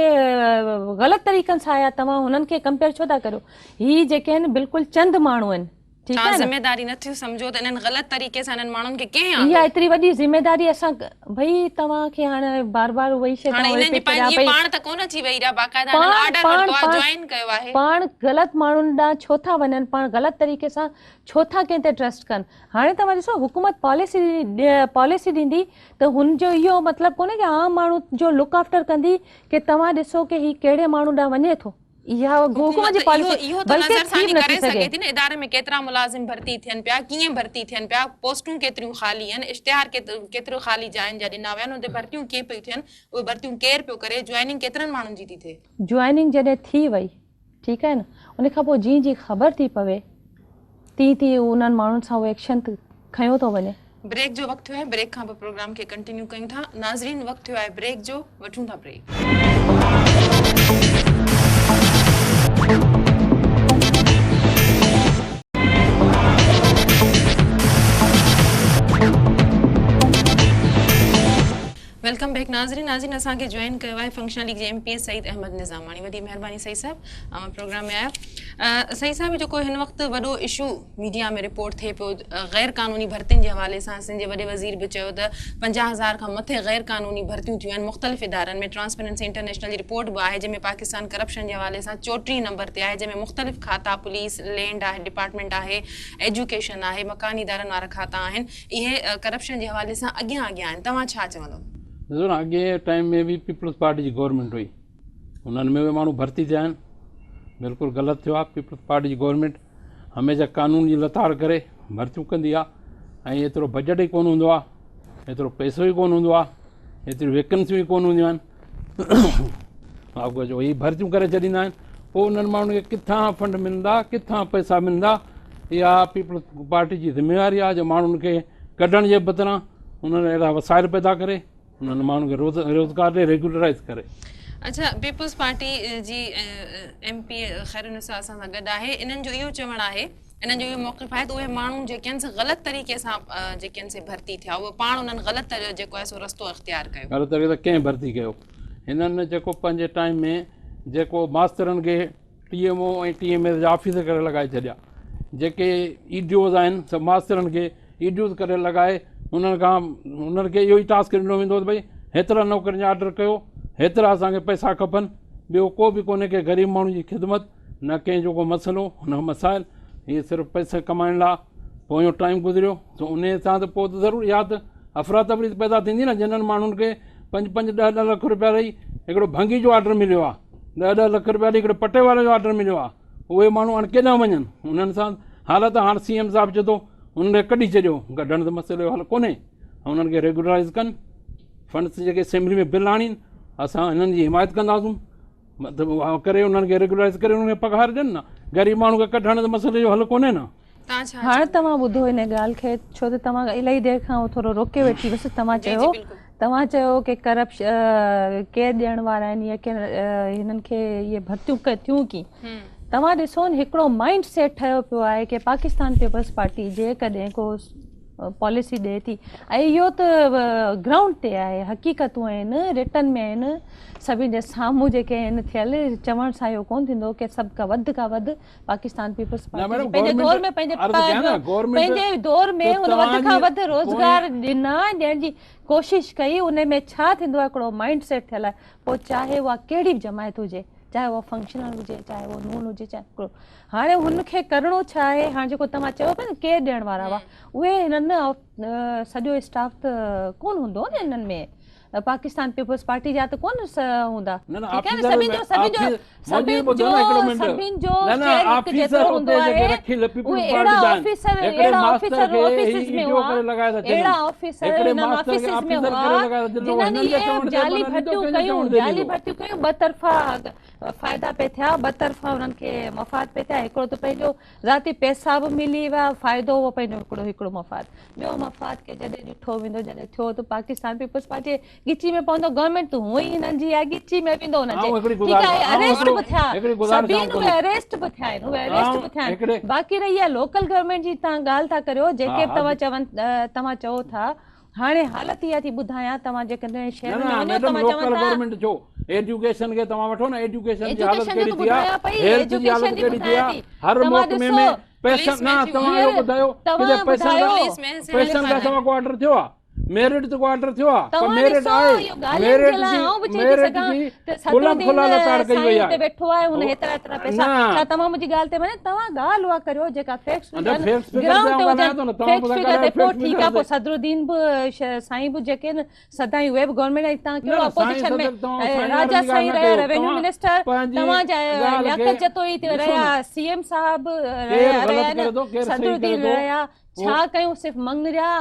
غلط طريقن سان آيا توهان هنن کي ڪمپيئر ڇو ٿا ڪريو هي جيڪي آهن بلڪل چند ماڻهو آهن ٺيڪ توهان آهي نه. ذميداري نه ٿيون سمجهو ته انهن غلط طريقي سان انهن ماڻهن کي ڪنهن آندو؟ اها ايتري وڏي ذميداري اسان ڀئي توهان کي هاڻ بار بار اها ئي شيء هاڻي توهان انهن جي رپيٽ ڪريان پنهنجي پئي. پاڻ ته ڪونه اچي ويهي رهيا باقاعده انهن پاڻ آرڊر پاڻ ورتو آهي پاڻ جوائن ڪيو آهي. پاڻ غلط ماڻهن ڏانهن ڇو ٿا وڃن پاڻ غلط طريقي سان ڇو ٿا ڪنهن تي ٽرسٽ ڪن هاڻي توهان ڏسو حڪومت پاليسي پاليسي ڏيندي ته هن جو اهو مطلب ڪونهي ڪي عام ماڻهو جو لڪ آفٽر ڪندي ڪي توهان ڏسو ڪي هي ڪهڙي ماڻهو ڏانهن وڃي ٿو اها حڪومت جي پاليسي اهو ته بلڪه نظر ٿي ثاني به ڪري نٿي سگهي سگهي. ٿي نه اداري ۾ ڪيترا ملازم ڀرتي ٿين پيا ڪيئن ڀرتي ٿين پيا پوسٽون ڪيتريون خالي آهن اشتهار ڪيتريون خالي جاين جا ڏنا ويا آهن ان تي ڀرتيون ڪيئن پيون ٿين اهي ڀرتيون ڪير پيو ڪري جوائننگ ڪيترن ماڻهن جي ٿي ٿئي. جوائننگ جڏهن ٿي وئي ٺيڪ آهي نه ان کان پوء جيئن جيئن خبر ٿي پوي تيئن تيئن انهن ماڻهن سان اهو ايڪشن کنيو ٿو وڃي. بريڪ جو وقت ٿيو آهي بريڪ کان پوء پروگرام کي ڪنٽينيو ڪيون ٿا ناظرين وقت ٿيو آهي بريڪ جو وٺون ٿا بريڪ. Welcome back ناظرين ناظرين اسان کي جوائن ڪيو آهي فنڪشنل ليگ جي M P A Saeed Ahmed Nizamani وڏي مهرباني سعيد صاحب اوهان پروگرام ۾ آيا سعيد صاحب جيڪو هن وقت وڏو اشو ميڊيا ۾ رپورٽ ٿئي پيو غير قانوني ڀرتين جي حوالي سان سنڌ جي وڏي وزير به چيو ته 50000 کان مٿي غير قانوني ڀرتيون ٿيون آهن مختلف ادارن ۾ ٽرانسپيرنسي انٽرنيشنل جي رپورٽ به آهي جنهن ۾ پاڪستان ڪرپشن جي حوالي سان 34 نمبر تي آهي جنهن ۾ مختلف کاتا پوليس لينڊ آهي ڊپارٽمينٽ آهي ايجوڪيشن آهي مڪاني ادارن وارا کاتا آهن اهي ڪرپشن جي حوالي سان اڳيان اڳيان آهن توهان ڇا چوندو؟ ڏسو نه اڳئين ٽائيم ۾ به پيپلز پارٽي جي گورنمينٽ هئي انهن ۾ به ماڻهو ڀرتي ٿيا آهن بلڪل غلط ٿيو آهي پيپلز پارٽي جي گورنمينٽ هميشه قانون جي لتاڙ ڪري ڀرتيون ڪندي آهي ۽ ايترو بجيٽ ئي ڪونه هوندو آهي ايترو پئسو ئي ڪونه هوندو آهي، ايتريون ويڪنسيون ئي ڪونه هونديون آهن. جو هي ڀرتيون ڪري ڇڏيندا آهن، پوء انهن ماڻهن کي ڪٿان فنڊ ملندا، ڪٿان پئسا ملندا؟ اها پيپلز پارٽي جي ذميواري آهي جو ماڻهن کي ڪڍڻ جي بدران انهن اهڙا وسائل پيدا ڪري انهن ماڻهن کي روزگار ڏئي ريگيولرائز ڪري. اڇا پيپلز پارٽي جي ايم پي اي خيرالنساء اسان سان گڏ آهي، انهن جو اهو چوڻ آهي، انهن جو اهو موقف آهي ته اهي ماڻهو جيڪي آهن سي غلط طريقي سان جيڪي آهن سي ڀرتي ٿيا، اهي پاڻ انهن غلط جيڪو آهي سو رستو اختيار ڪيو. غلط طريقي سان ڪنهن ڀرتي ڪيو؟ هنن جيڪو پنهنجي ٽائيم ۾ جيڪو ماسترن کي T M O ۽ T M S جا آفيسر ڪري لڳائي ڇڏيا، جيڪي اي ڊي اوز آهن سڀ ماسترن کي اي ڊي اوز ڪري لڳائي انهن کان انهن کي اهو ئي ٽاسڪ ڏنو ويندو ته ڀئي هيترا نوڪرين جا آرڊر ڪيو، هيترا اسان کي پئسا کپن، ٻيو ڪو به ڪونهي ڪي غريب ماڻهو جي خدمت نه ڪنهن جو ڪو مسئلو نه مسائل، هي صرف پئسا ڪمائڻ لاء پويون ٽائيم گذريو ته انهي سان ته پوء ته ضرور اها ته افراتفري ته پيدا ٿيندي نه، جنھن ماڻهن کي پنج پنج ڏهه ڏهه لک روپيا ڏئي هڪڙو ڀنگي جو آرڊر مليو آهي، ڏهه ڏهه لک روپيا ڏئي هڪڙي پٽي واري جو آرڊر مليو آهي، اهي ماڻهو هاڻي ڪيڏانهن وڃن؟ انهن سان حالت هاڻ سي ايم صاحب چئي ٿو انهن کي ڪڍي ڇڏيو، ڪڍڻ ته مسئلي جو حل ڪونهي، انهن کي ريگيولرائز ڪن، فنڊس جيڪي اسيمبلي ۾ بل آڻين، اسان انهن جي حمايت ڪنداسون. مطلب اها ڪري انهن کي ريگيولرائز ڪري انهن کي پگهار ڏين نه، غريب ماڻهو کي ڪڍڻ ته مسئلي جو حل ڪونهي نه. هاڻ توهان ٻڌو ان ڳالهه کي ڇو ته توهان الائي دير کان ٿورو روڪي ويٺي هيس توهان چيو توهان چيو ڪي ڪرپش ڪير ڏيڻ وارا آهن يا ڪير هنن کي اهي ڀرتيون ٿيون ڪي توهان ڏسو هڪڙو مائنڊ سيٽ ٺهيو پيو آهي ڪي پاڪستان پيپلز پارٽي جيڪڏهن ڪو پاليسي ڏئي ٿي ۽ اهو ته گرائونڊ تي آهي حقيقتون آهن رٽن ۾ آهن سڀني جي سامهون جيڪي آهن ٿيل چوڻ سان اهو ڪونه ٿيندو ڪي سڀ کان وڌ کان وڌ پاڪستان پيپلز پارٽي پنهنجي دور ۾ پنهنجي پنهنجي دور ۾ هن وڌ کان وڌ روزگار ڏنا ڏيڻ جي ڪوشش ڪئي ان ۾ ڇا ٿيندو آهي هڪڙو مائنڊ سيٽ ٿيل آهي پوء چاهي اها ڪهڙي به جماعت هجي چاهي اها فنڪشنل هجي چاهي اهو نون هجي چاهي هڪڙو هاڻي هن کي ڪرڻو ڇا آهي هاڻي جيڪو توهان چيو پيا نه ڪير ڏيڻ وارا هئا اهي هنن سڄو اسٽاف ته ڪون هوندو نه هنن ۾ پاڪستان پيپلز پارٽي جا ته ڪون هوندا ٺيڪ آهي نه سڀني جو سڀني جو سڀني جو سڀني جو شيئر هڪ جيترو هوندو آهي اهي اهڙا آفيسر اهڙا آفيسر آفيسز ۾ هئا اهڙا آفيسر هنن آفيسز ۾ هئا جنهن اهي جعلي ڀرتيون ڪيون جعلي ڀرتيون ڪيون ٻه طرفا فائدا پئي ٿيا، ٻه طرفا انهن کي مفاد پئي ٿيا، هڪڙو ته پنهنجو ذاتي پئسا به ملي ويا، فائدو هو پنهنجو هڪڙو هڪڙو مفاد، ٻيو مفاد کي جڏهن ڏٺو ويندو جڏهن ٿيو ته پاڪستان پيپلز پارٽي ڳچي ۾ پوندو، گورنمينٽ ته هونئن ئي هنن جي آهي ڳچي ۾ ويندو هنن جي، ٺيڪ آهي اريسٽ به ٿيا سڀين اهي اريسٽ به ٿيا آهن اهي اريسٽ به ٿيا آهن، باقي رهي اها لوڪل گورنمينٽ جي توهان ڳالهه ٿا ڪريو جيڪي به توهان چون توهان چئو ٿا هاڻي حالت اها ٿي ٻڌايان توهان جيڪڏهن شهر ۾ وڃو توهان چون ٿا گورنمينٽ ڇو ايجوڪيشن کي توهان وٺو نه ايجوڪيشن جي حالت ڪهڙي ٿي آهي هيلٿ جي حالت ڪهڙي ٿي آهي هر محڪمي ۾ پئسن نه توهان اهو ٻڌايو ڪٿي پئسن پئسن کان سوا ڪو آرڊر ٿيو آهي ميرٽ تي ڪو آرڊر ٿيو آهي ڪو ميرٽ آهي ميرٽ جي ميرٽ جي کلم کلا لتاڙ ڪئي وئي آهي ويٺو آهي هن هيترا هيترا پئسا ڇا توهان منهنجي ڳالهه تي مڃو توهان ڳالهه اها ڪريو جيڪا فيڪٽس هجن گرائونڊ تي هجن فيڪٽس فگر تي پوء ٺيڪ آهي پوء صدرالدين به سائين به جيڪي آهن سدائين اهي به گورنمينٽ ۽ توهان ڪهڙو اپوزيشن ۾ راجا سائين رهيا روينيو منسٽر توهان جا لياقت جتوئي رهيا سي ايم صاحب رهيا آهن صدرالدين رهيا ڇا ڪيون صرف مڱريا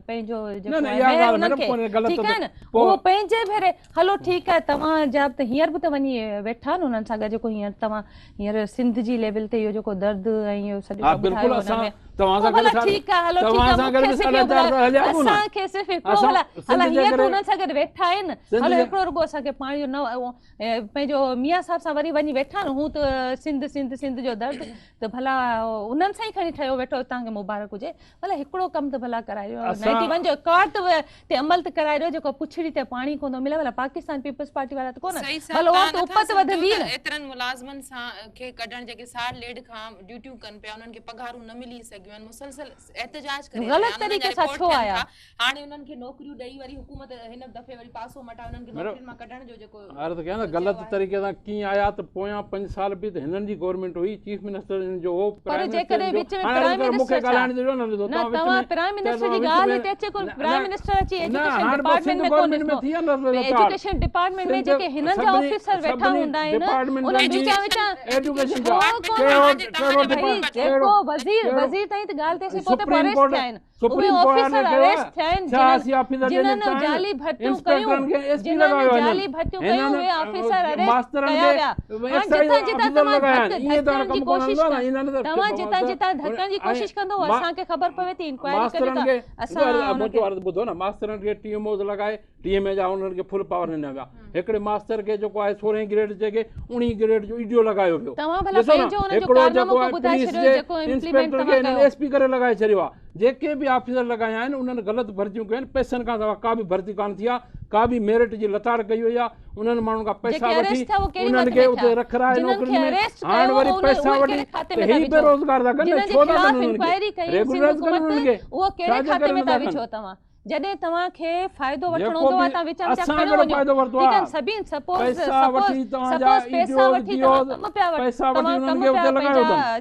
پنهنجو جيڪو آهي مهر انهن کي ٺيڪ آهي نه اهو پنهنجي ڀيري هلو ٺيڪ آهي توهان جا به ته هينئر به ته وڃي ويٺا آهن انهن سان گڏ جيڪو هينئر توهان هينئر سنڌ جي ليول تي اهو جيڪو درد ۽ اهو سڄو ها بلڪل اسان توهان سان گڏ ٺيڪ آهي هلو ٺيڪ آهي مون کي صرف اهو اسان کي صرف هڪڙو ڀلا هلا هينئر ته انهن سان گڏ ويٺا آهن هلو هڪڙو رڳو اسان کي پاڻي جو نه پنهنجو ميان صاحب سان وري وڃي ويٺا آهن هون ته سنڌ سنڌ سنڌ جو درد ته ڀلا انهن سان ئي کڻي ٺهيو ويٺو توهان کي مبارڪ هجي ڀلا هڪڙو ڪم ته ڀلا ڪرائي ڏيو نائنٽي ون جو اڪارڊ ته تي عمل ته ڪرائي ڏيو جيڪو پڇڙي تي پاڻي ڪونه ٿو ملي ڀلا پاڪستان پيپلز پارٽي وارا ته ڪونه ڀلا اها ته اپت وڌندي نه. ايترن ملازمن سان کي ڪڍڻ جيڪي سال ڏيڍ کان ڊيوٽيون ڪن پيا انهن کي پگهارون نه ملي سگهيون آهن مسلسل احتجاج ڪري رهيا غلط آهن انهن جا طريقي سان رپورٽ ڇو ٿين آيا ٿا هاڻي انهن کي نوڪريون ڏئي وري حڪومت هن دفعي وري پاسو مٽائي انهن کي نوڪرين مان ڪڍڻ جو جيڪو عرض ڪيان ته غلط طريقي سان ڪيئن آيا ته پويان پنج سال به ته هنن جي گورنمينٽ هئي چيف منسٽر هنن جو هو پر جيڪڏهن وچ ۾ پرائم منسٽر ڇا نه توهان پرائم منسٽر جي ڳالهه هتي اچي ڪونه پرائم منسٽر اچي ايجوڪيشن ڊپارٽمينٽ ۾ ڪونه ڏٺو. ايجوڪيشن ڊپارٽمينٽ ۾ جيڪي هنن جا آفيسر ويٺا هوندا آهن انهن وچان وچان ڇو ڪونه ڀئي جيڪو وزير وزير تائين ته ڳالهه تيسين پهتي پوء اريسٽ ٿيا آهن اهي آفيسر اريسٽ ٿيا آهن جنهن جنهن جعلي ڀرتيون ڪيون جنهن جعلي ڀرتيون ڪيون اهي آفيسر اريسٽ ڪيا ويا هاڻ جتان جتان توهان ڌڪ ڌڪڻ جي ڪوشش توهان جتان جتان ڌڪڻ جي ڪوشش ڪندو اسان کي خبر پوي ٿي انڪوائري ڪريو ٿا اسان ان کي ٻڌو نه ماسترن کي ٽي ايم اوز لڳائي ٽي ايم اي جا انهن کي فل پاور ڏنا ويا هڪڙي ماستر کي جيڪو آهي سورهين گريڊ جي اڻيهين گريڊ جو اي ڊي او لڳايو ويو توهان ڀلا پنهنجو ان جو ڪارنامو ڪو ٻڌائي ڇڏيو جيڪو امپليمينٽ توهان ڪيو ايس پي ڪري لڳائي ڇڏيو آهي جيڪي به آفيسر لڳايا آهن انهن غلط ڀرتيون ڪيون آهن پئسن کان سواء ڪا به ڀرتي ڪانه ٿي آهي ڪا به ميرٽ جي لتاڙ ڪئي وئي آهي انهن ماڻهن کان پئسا وٺي انهن کي اتي رکرائي نوڪرين ۾ هاڻ وري پئسا وٺي ته هي بيروزگار ٿا ڪن ڇو ٿا ڪن انهن کي ريگولرائز ڪن انهن کي ڇا جي ڪري نٿا ڪن جڏهن توهان کي فائدو وٺڻو هوندو آهي توهان وچان وچان کڻيو وڃو ٺيڪ آهي سڀين سپوز سپوز سپوز پئسا وٺي توهان ڪم پيا توهان ڪم پيا پنهنجا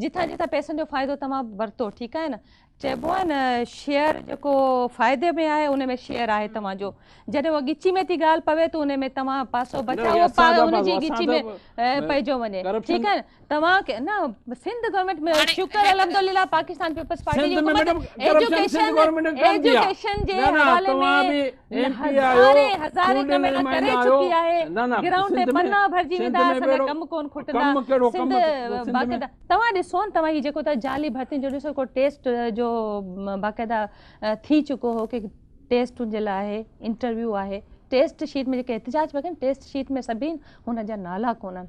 جتان جتان پئسن جو فائدو توهان ورتو ٺيڪ آهي نه چئبو آهي نه شيئر جيڪو فائدي ۾ آهي ان ۾ شيئر آهي توهان جو جڏهن اها ڳچي ۾ ٿي ڳالهه پوي ته ان ۾ توهان پاسو بچايو پاڻ ان جي ڳچي ۾ پئجو وڃي ٺيڪ آهي نه توهان کي نه سنڌ گورنمينٽ ۾ شڪر الحمدلله پاڪستان پيپلز پارٽي جي حڪومت ايجوڪيشن ايجوڪيشن جي حوالي ۾ هزارين هزارين ڪم اهڙا ڪري چڪي آهي گرائونڊ تي پنا ڀرجي ويندا اسان جا ڪم ڪون کٽندا سنڌ باقاعده توهان ڏسو نه توهان هي جيڪو ته جعلي ڀرتين جو ڏسو ڪو ٽيسٽ جو باقاعده ٿي چڪو هو ڪي ٽيسٽ ان جي لاء آهي انٽرويو آهي ٽيسٽ شيٽ ۾ جيڪي احتجاج پيا ڪن ٽيسٽ شيٽ ۾ سڀني هن جا نالا ڪونهن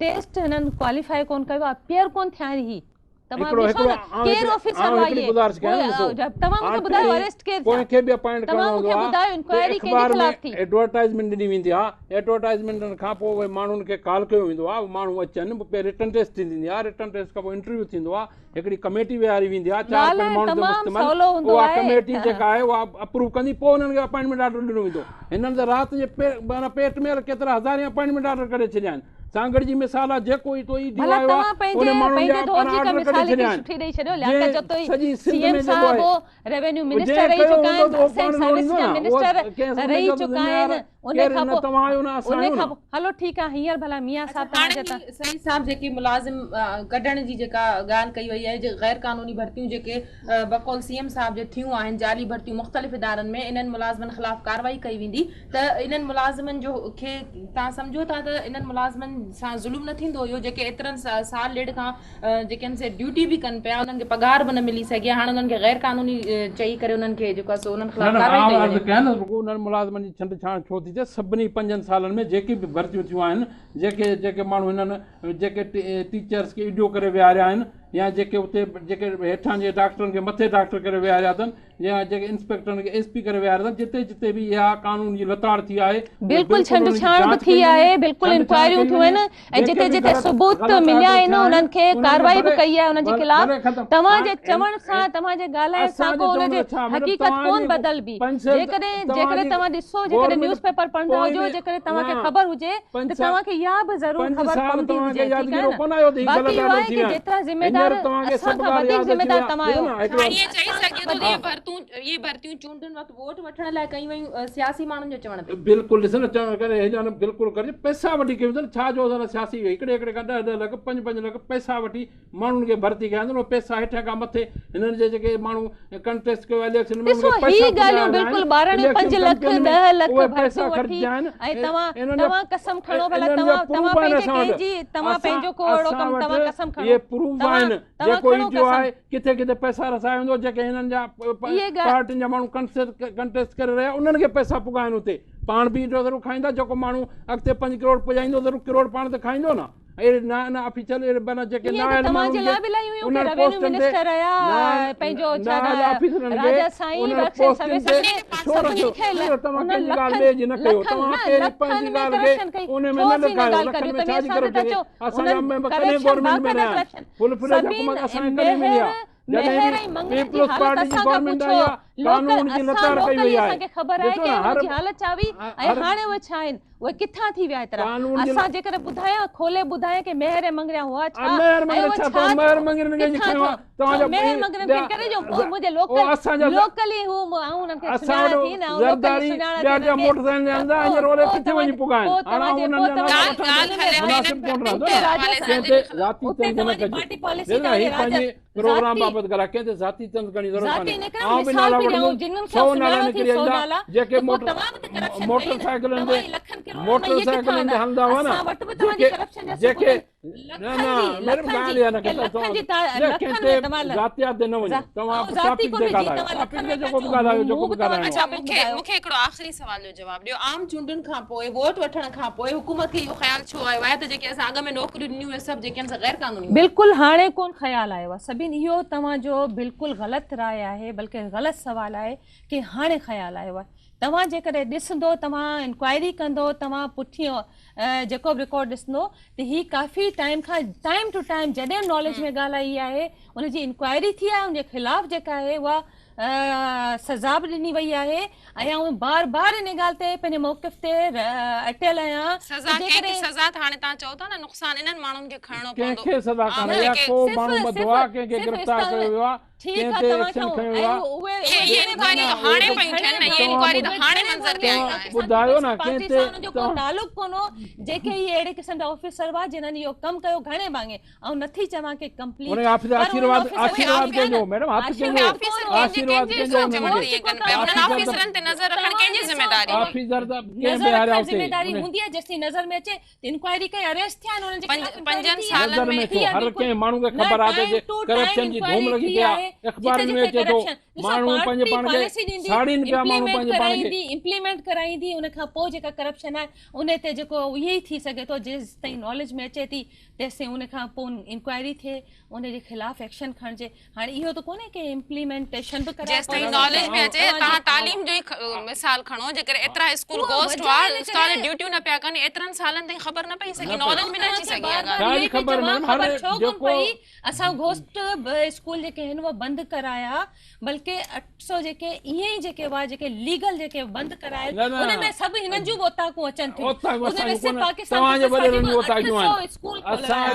ٽيسٽ هنن ڪواليفائي ڪون ڪيو آهي اپيئر ڪون ٿيا آهن هي توهان ڏسو نه ڪير آفيسر هئا اهي توهان مونکي ٻڌايو اريسٽ ڪير ٿيا ڪنهن کي به اپائنٽ ڪرڻو هوندو آهي ٻڌايو انڪوائري ڪنهن جي خلاف ٿي ايڊورٽائزمينٽ ڏني ويندي آهي ايڊورٽائزمينٽ کان پوء اهي ماڻهن کي ڪال ڪيو ويندو آهي ماڻهو اچن پوء رٽن ٽيسٽ ٿيندي آهي رٽن ٽيسٽ کان پوء انٽرويو ٿيندو آهي هڪڙي ڪميٽي ويهاري ويندي آهي چار پنج ماڻهن تي مشتمل اها ڪميٽي جيڪا آهي اها اپروو ڪندي پوء انهن کي اپائنٽمينٽ آرڊر ڏنو ويندو هنن ته رات جي معنيٰ پيٽ ۾ ڪيترا هزارين اپائنٽمينٽ آرڊر ڪڍي ڇڏيا آهن سانگهڙ جي مثال آهي جيڪو هي تو اي ڊي آيو آهي ان ماڻهن جا آرڊر ڪڍي ڇڏيا آهن جنهن سڄي سنڌ ۾ جيڪو آهي ريونيو منسٽر رهي چڪا آهن سينٽ سروس جا منسٽر رهي چڪا آهن ان کان پوء ان کان پوء هلو ٺيڪ آهي هينئر ڀلا ميان صاحب توهان جا ته سعيد صاحب جيڪي ملازم ڪڍڻ جي جيڪا ڳالهه ڪئي وئي آهي غير قانوني ڀرتيون جيڪي بقول سي ايم صاحب جي ٿيون آهن جعلي ڀرتيون مختلف ادارن ۾ انهن ملازمن خلاف ڪارروائي ڪئي ويندي ته انهن ملازمن جو کي توهان سمجهو ٿا ته انهن ملازمن سان ظلم نه ٿيندو اهو جيڪي ايترن سال ڏيڍ کان جيڪي آهن سي ڊيوٽي به ڪن پيا انهن کي پگهار به نه ملي سگهي آهي هاڻ انهن کي غير قانوني چئي ڪري انهن کي جيڪو آهي سو انهن خلاف ڪارروائي ڪئي وڃي. عرض ڪيان نه رڳو انهن ملازمن جي ڇنڊ ڇاڻ ڇو ٿي ٿئي سڀني پنجن سالن ۾ جيڪي به ڀرتيون ٿيون آهن جيڪي جيڪي ماڻهو هنن جيڪي ٽيچرس کي اي ڊي او ڪري ويهاريا آهن يا جيڪي اتي جيڪي هيٺان جي ڊاڪٽرن کي مٿي ڊاڪٽر ڪري ويهاريا اٿن يا جيڪي انسپيڪٽرن کي ايس پي ڪري ويهاريا اٿن جتي جتي به اها قانون جي لتاڙ ٿي آهي بلڪل ڇنڊ ڇاڻ به ٿي آهي بلڪل انڪوائريون ٿيون آهن ۽ جتي جتي ثبوت مليا آهن انهن کي ڪارروائي به ڪئي آهي انهن جي خلاف توهان جي چوڻ سان توهان جي ڳالهائڻ سان ڪو ان جي حقيقت ڪون بدلبي جيڪڏهن جيڪڏهن توهان ڏسو جيڪڏهن نيوز پيپر پڙهندا هجو جيڪڏهن توهان کي خبر هجي ته توهان کي اها به ضرور خبر پوندي هجي ٺيڪ آهي نه باقي اهو آهي ڪي جيترا ذميدار اسان کان وڌيڪ ذميدار توهان آهيو. هاڻي ائين چئي سگهجي ٿو ته اهي ڀرتون اهي ڀرتيون چونڊن وقت ووٽ وٺڻ لاء ڪيون ويون سياسي ماڻهن جو چوڻ تي. بلڪل ڏس نه چوڻ ڪري هي ڄاڻ بلڪل ڪري پئسا وٺي ڪيون اٿن ڇا جو اسان سياسي هڪڙي هڪڙي کان ڏهه ڏهه لک پنج پنج لک پئسا وٺي ماڻهن کي ڀرتي ڪيا اٿن اهي پئسا هيٺان کان مٿي هنن جي جيڪي ماڻهو ڪنٽيسٽ ڪيو اليڪشن ۾ ڏسو هي ڳالهيون بلڪل ٻارڙيون پنج لک ڏهه لک ڀرتيون وٺي ۽ توهان توهان قسم کڻو ڀلا توهان توهان پنهنجي ڪنهن جي توهان پنهنجو ڪو اهڙو ڪم توهان قسم کڻو اهي پروف آهن جيڪو اي ڊي او آهي ڪٿي ڪٿي پئسا رسايا ويندو جيڪي هنن جا پارٽين جا ماڻهو ڪنٽيسٽ ڪري رهيا انهن کي پئسا پڳائن اتي پاڻ به ايڏو ضرور کائيندا جيڪو ماڻهو اڳتي پنج ڪروڙ پڄائيندو ضرور ڪروڙ پاڻ ته کائيندو نه اهڙي نه نه آفيشل اهڙي بنا جيڪي نه آهن ماڻهن کي انهن پوسٽن تي نه آفيسرن کي انهن پوسٽن تي ڇو رکيو توهان ڪنهن جي ڳالهه ٻئي جي نه ڪيو توهان پهرين پنهنجي ڳالهه کي ان ۾ نه لڪايو لکن ۾ ڇا جي ڪرپشن اسان جا ميمبر ڪڏهن گورنمينٽ ۾ رهيا آهن فل فليج حڪومت اسان کي ڪڏهن ملي آهي جڏهن به پيپلز پارٽي جي گورنمينٽ آئي آهي قانون جي لتاڙ ڪئي وئي آهي. اسان کي خبر آهي ڪي انهن جي حالت ڇا هئي ۽ هاڻي اهي ڇا آهن، اهي ڪٿان ٿي ويا ايترا. اسان جيڪڏهن ٻڌايان، کولي ٻڌايان ڪي مهر ۽ مڱريا هئا ڇا ۽ اهي ڇا ڪٿان ٿيو، مهر مڱرين کي ڪري جو منهنجي لوڪل لوڪلي هو آئون انهن کي سڃاڻان ٿي نه آئون لوڪلي سڃاڻان ٿي انهن کي پوء توهان جي پوء توهان جي اتي توهان جي پارٽي پاليسي توهان جي راڄ پروگرام بابت ڳالهاء ڪنهن تي ذاتي طنز ڪرڻ جي ضرورت ڪانهي آئون به نالا وٺندس سو نالا نڪري ايندا جيڪي موٽر سائيڪلن تي موٽر سائيڪلن تي هلندا هئا نه جيڪي جيڪي نه نه ميڊم ڳالهه اها نه ڪجو ڪنهن تي ذاتيات تي نه وڃو توهان ٽاپڪ تي ڳالهايو ٽاپڪ تي جيڪو به ڳالهايو جيڪو به ڳالهائڻو اڇا مونکي مونکي هڪڙو آخري سوال جو جواب ڏيو عام چونڊن کان پوء ووٽ وٺڻ کان پوء حڪومت کي اهو خيال ڇو آيو آهي ته جيڪي اسان اڳ ۾ نوڪريون ڏنيون اهي سڀ جيڪي آهن سي غير قانوني هيون. بلڪل هاڻي ڪون خيال آيو آهي سڀين اهو توهان جو بلڪل غلط راء آهي بلڪه غلط سوال آهي ڪي هاڻي خيال آيو آهي توهان جيڪڏهن ڏسندو توهان انڪوائري ڪندو توهان پٺيون جيڪو به رڪارڊ ڏسندو ته هي ڪافي ٽائيم کان ٽائيم ٽو ٽائيم جڏهن به ناليج ۾ ڳالهه آئي آهي ان جي انڪوائري ٿي آهي ان جي خلاف جيڪا آهي اها سزا به ڏني وئي آهي ۽ آئون بار بار ان ڳالهه تي پنهنجي موقف تي اٽيل آهيان سزا ڪنهن کي سزا ته هاڻي توهان چئو ٿا نه نقصان انهن ماڻهن کي کڻڻو پوندو ڪنهن کي سزا ڪانه اها ڪو ماڻهو ٻڌو آهي ڪنهن کي گرفتار ڪيو ويو آهي ڪنهن تي ايڪشن کنيو ويو آهي اهي انڪوائري ته هاڻي پيون ٿين نه اهي انڪوائري ته هاڻي منظر تي آيون آهن ٻڌايو نه ڪنهن تي انهن جو ڪو تعلق ڪونه هو جيڪي اهي اهڙي قسم جا آفيسر هئا جنهن اهو ڪم ڪيو گهڻي ڀاڱي آئون نٿي چوان ڪي ڪمپليٽ ان آفيسر آشيرواد آشيرواد ڪنهن جو ميڊم هٿ ڪنهن جو آشيرواد ڪنهن جو انهن آفيسرن تي نظر رکڻ ڪنهن جي ذميواري هئي آفيسر ته ڪنهن به هاريا اتي ذميواري هوندي آهي جيستائين نظر ۾ اچي ته انڪوائري ڪئي اريسٽ ٿيا آهن انهن جي خلاف پنجن سالن نظر ۾ ڇو هر ڪنهن ماڻهو کي خبر آهي ته ڪرپشن جي ڌوم لڳي پئي آهي اخبارن ۾ اچي ٿو ماڻهو پنهنجي پاڻ کي ساڙين پيا ماڻهو پنهنجي پاڻ کي امپليمينٽ ڪرائيندي ان کان پوء جيڪا ڪرپشن آهي ان تي جيڪو اهي ئي ٿي سگهي ٿو جيستائين ناليج ۾ اچي ٿي تيسين ان کان پوء انڪوائري ٿئي ان جي خلاف ايڪشن کڻجي هاڻي اهو ته ڪونهي ڪي امپليمينٽيشن به ڪرائي جيستائين ناليج ۾ اچي توهان تعليم جو ئي مثال کڻو جيڪڏهن ايترا اسڪول گوسٽ هئا استاد ڊيوٽيون نه پيا ڪن ايترن سالن تائين خبر نه پئي سگهي ناليج ۾ نه اچي سگهي اها ڳالهه ڇا جي خبر ميڊم هر جيڪو اسان گوسٽ اسڪول جيڪي آهن اهي بند ڪرايا بلڪه 800 جيڪي ائين ئي جيڪي هئا جيڪي ليگل جيڪي بند ڪرايل ان ۾ سڀ هنن جون به اوطاقون اچن ٿيون ان ۾ صرف پاڪستان پيپلز پارٽي جون 800 اسڪول کولرايا آهن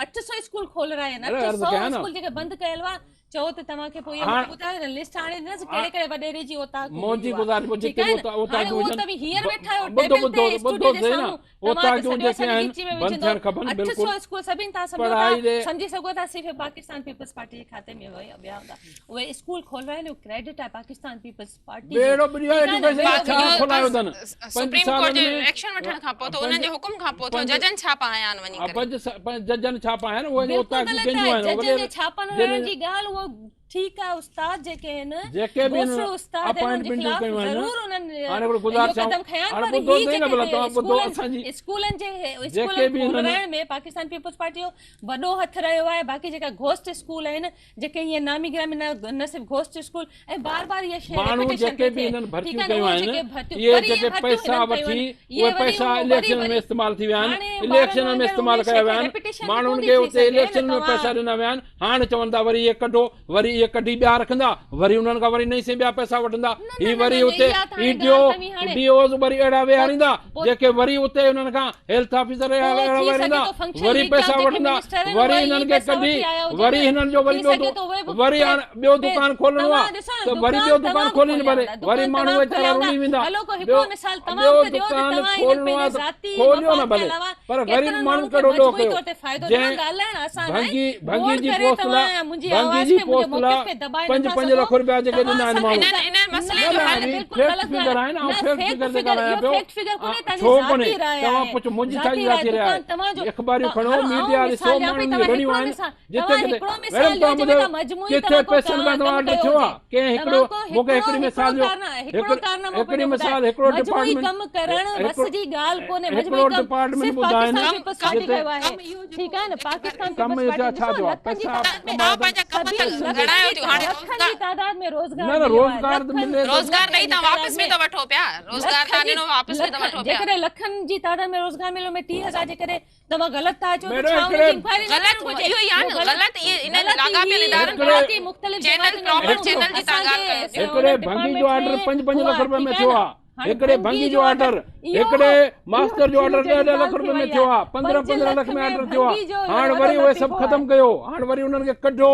800 اسڪول کولرايا آهن 800 اسڪول جيڪي بند ڪيل هئا چئو ته توهان کي پوء اهو ٻڌايو نه لسٽ آڻي ڏنس ڪهڙي ڪهڙي وڏيري جي اوطاق منهنجي گذارش ٺيڪ آهي نه هاڻي اهو توهين هينئر ويٺا آهيو ٽيبل تي اسٽوڊيو جي سامهون اوطاقون جيڪي آهن بند ٿيڻ کپن بلڪل اسڪول سڀني تان سمجهو ٿا سمجهي سگهو ٿا صرف پاڪستان پيپلز پارٽي جي کاتي ۾ ويا هوندا اهي اسڪول کولرايل اهو ڪريڊٽ آهي پاڪستان پيپلز پارٽي جو ٻيڙو ٻڏي ويو ايجوڪيشن ڇا کولايو اٿن سپريم ڪورٽ جي ايڪشن وٺڻ کان پوء ته انهن جي حڪم کان پوء ٿيو ججن ڇاپا هنيا آهن وڃي ڪري ججن ڇاپا هنيا آهن اهي اوطاقون ڪنهن جون آهن ججن جي ڇاپن هڻڻ جي ڳالهه اهو ٺيڪ آهي استاد جيڪي آهن جيڪي به گوسڙو استاد آهن انهن جي اپائنٽمينٽون خلاف ڪيون آهن ضرور انهن هاڻي هڪڙو اهو گذارش قدم کنيا آهن هاڻي پر ٻڌو هي صحيح نه ڀلا جيڪي توهان ٻڌو اسڪولن اسان جي اسڪولن جي جيڪي اسڪولن به هنن کولرائڻ ۾ پاڪستان پيپلز پارٽي جو وڏو هٿ رهيو آهي باقي جيڪا گهوسٽ اسڪول آهن جيڪي ائين نامي گرامي نه نه صرف گهوسٽ اسڪول ۽ بار بار اها شيء ماڻهو ريپيٽيشن جيڪي پئي به ٿئي هنن ٺيڪ ڀرتيون آهي نه ڪيون اهي آهن جيڪي ڀرتيون اهي وري جيڪي اهي ڀرتيون پئسا هنن ڪيون وٺي آهن اهي اهي وري پئسا وري اليڪشن ۾ وري استعمال ٿي ويا آهن هاڻي ٻارن اليڪشن ۾ وانگر استعمال انهي ڪيا شيء ويا کي آهن ريپيٽيشن به ماڻهن ڪونه کي ٿي ٿي اتي سگهي نه اليڪشن ۾ پئسا توهان ڏنا ويا آهن هاڻ چون ٿا وري اهي ڪڍو وري اهي ڪڍي ٻيا رکندا وري انهن کان وري نئين سين ٻيا پئسا وٺندا نه هي نه نه وري نه اتي اها ته اي هاڻي ڊي او ڳالهه توهين هاڻي ڊي اوز وري اهڙا پوء ويهاريندا پوء جيڪي وري اتي انهن کان هيلٿ آفيسر پوء اهڙا ٿي سگهي ويهاريندا ٿو فنڪشن وري ليگ جا پئسا جيڪي وٺندا منسٽر آهن وري اهي هنن ئي کي پئسا ڪڍي وٺي آيا هجن وري هنن جو وري ٿي ٻيو سگهي ٿو اهي به وري پي هاڻ ٻيو پي دڪان کولڻو آ توهان ڏسو نه ته وري دڪان ٻيو دڪان توهان به کولين کوليا ڀلي هوندا وري دڪان ماڻهو توهان ويچارا کوليا هوندا رلي ويندا هلو ڪو ٻيو هڪڙو مثال توهان ٻيو مون کي ڏيو ته دڪان توهان هنن کولڻو آ پنهنجي ته ذاتي کوليو نه مفاد کي ڀلي علاوه پر غريب ڪيترن ماڻهن ماڻهن کي ڪهڙو ڏوهه مجموعي ڪيو طور تي فائدو ڏنو جنهن ڳالهائڻ آسان آهي ڀنگي ڀنگي گوڙ جي ڪري پوسٽ لا توهان منهنجي ڀنگي آواز جي کي منهنجي پوسٽ لا موقف کي دٻائي پنج نٿا پنج سگهو لک روپيا جيڪي توهان ڏنا آهن اسان کي ماڻهن انهن انهن مسئلي نه جو نه حل هي بلڪل فيڪٽ غلط فگر ڳالهه آهن آئون نه فيڪٽ فيڪٽ فگر تي فگر ڳالهايان اهو پيو فيڪٽ فگر ڪونهي توهان جي ڇو ڪونهي ذاتي راء توهان آهي پڇ منهنجي ذاتي ڇا جي راء ذاتي راء دڪان توهان جو آهي اخباريون کڻو هلو آئون ميڊيا ڏسو مثال ڏيان پئي ماڻهن جون توهان رڙيون هڪڙو آهن مثال جتي توهان ڪٿي هڪڙو مثال ميڊم ڏيو توهان جنهن ۾ ٻڌايو توهان مجموعي ڪٿي توهان ڪو پئسن کان ڪم توهان ڪيو ڏٺو هجي آهي ڪنهن هڪڙو توهان ڪو مون کي هڪڙو هڪڙي هڪڙو مثال ڏيو ڪارنا هڪڙو هڪ ڪارنامو هڪڙي پنهنجو ٻڌايو مثال هڪڙو مجموعي ڊپارٽمينٽ ڪم ڪرڻ وس هڪڙو جي ڳالهه ڪونهي هڪڙو مجموعي ڪم ڊپارٽمينٽ صرف ٻڌائين پاڪستان ڪم پيپلز ڪم پارٽي جتي ڪيو آهي ڪم اهو جيڪو ٺيڪ آهي نه پاڪستان ڪم پيپلز اهو پارٽي ڇا ڏسو ٿيو آهي لکن جي پئسا تعداد ۾ ڪمايا توهان پنهنجا ڪم سڀني ته لکن ڳڻايو جي ٿيون هاڻي لکن جي روزگار تعداد ۾ روزگار نه نه مليو آهي روزگار ته لکن ملي ته روزگار ڏئي توهان واپس به ته وٺو پيا روزگار توهان ڏنو واپس به ته وٺو پيا. جيڪڏهن لکن جي تعداد ۾ روزگار مليو ۾ 30,000 جيڪڏهن توهان غلط ٿا چئو ته ميڊم ڇا ان هڪڙي جي انڪوائري نه غلط ڪرڻ گهرجي؟ اهو ئي آهي نه اهو غلط غلط اهي انهن غلط لاڳاپيل هي ادارن هڪڙي مختلف چينل جماعتن جا پراپر ماڻهو چينل جي توهان اسان ڳالهه جي ڪيو پيا. هڪڙي ان ڀنگي جو ڊپارٽمينٽ آرڊر ۾ 5 5 هئا لک رپئي ٺيڪ ۾ آهي ٿيو نه آهي هاڻي هڪڙي ڀنگي ڀنگي جو جو آرڊر آرڊر اهو هڪڙي اهو ماستر جو ٺيڪ آرڊر جهڙي 10 10 لک ڳالهه ٿي رپئي ۾ وئي ٿيو آهي آهي 15 5 15 لک لک ۾ ۾ آرڊر ٿيو ڀنگي آهي جو هاڻ وڏو وري اهي سڀ لطيفو ختم آهي ڪيو هاڻ وري انهن کي ڪڍو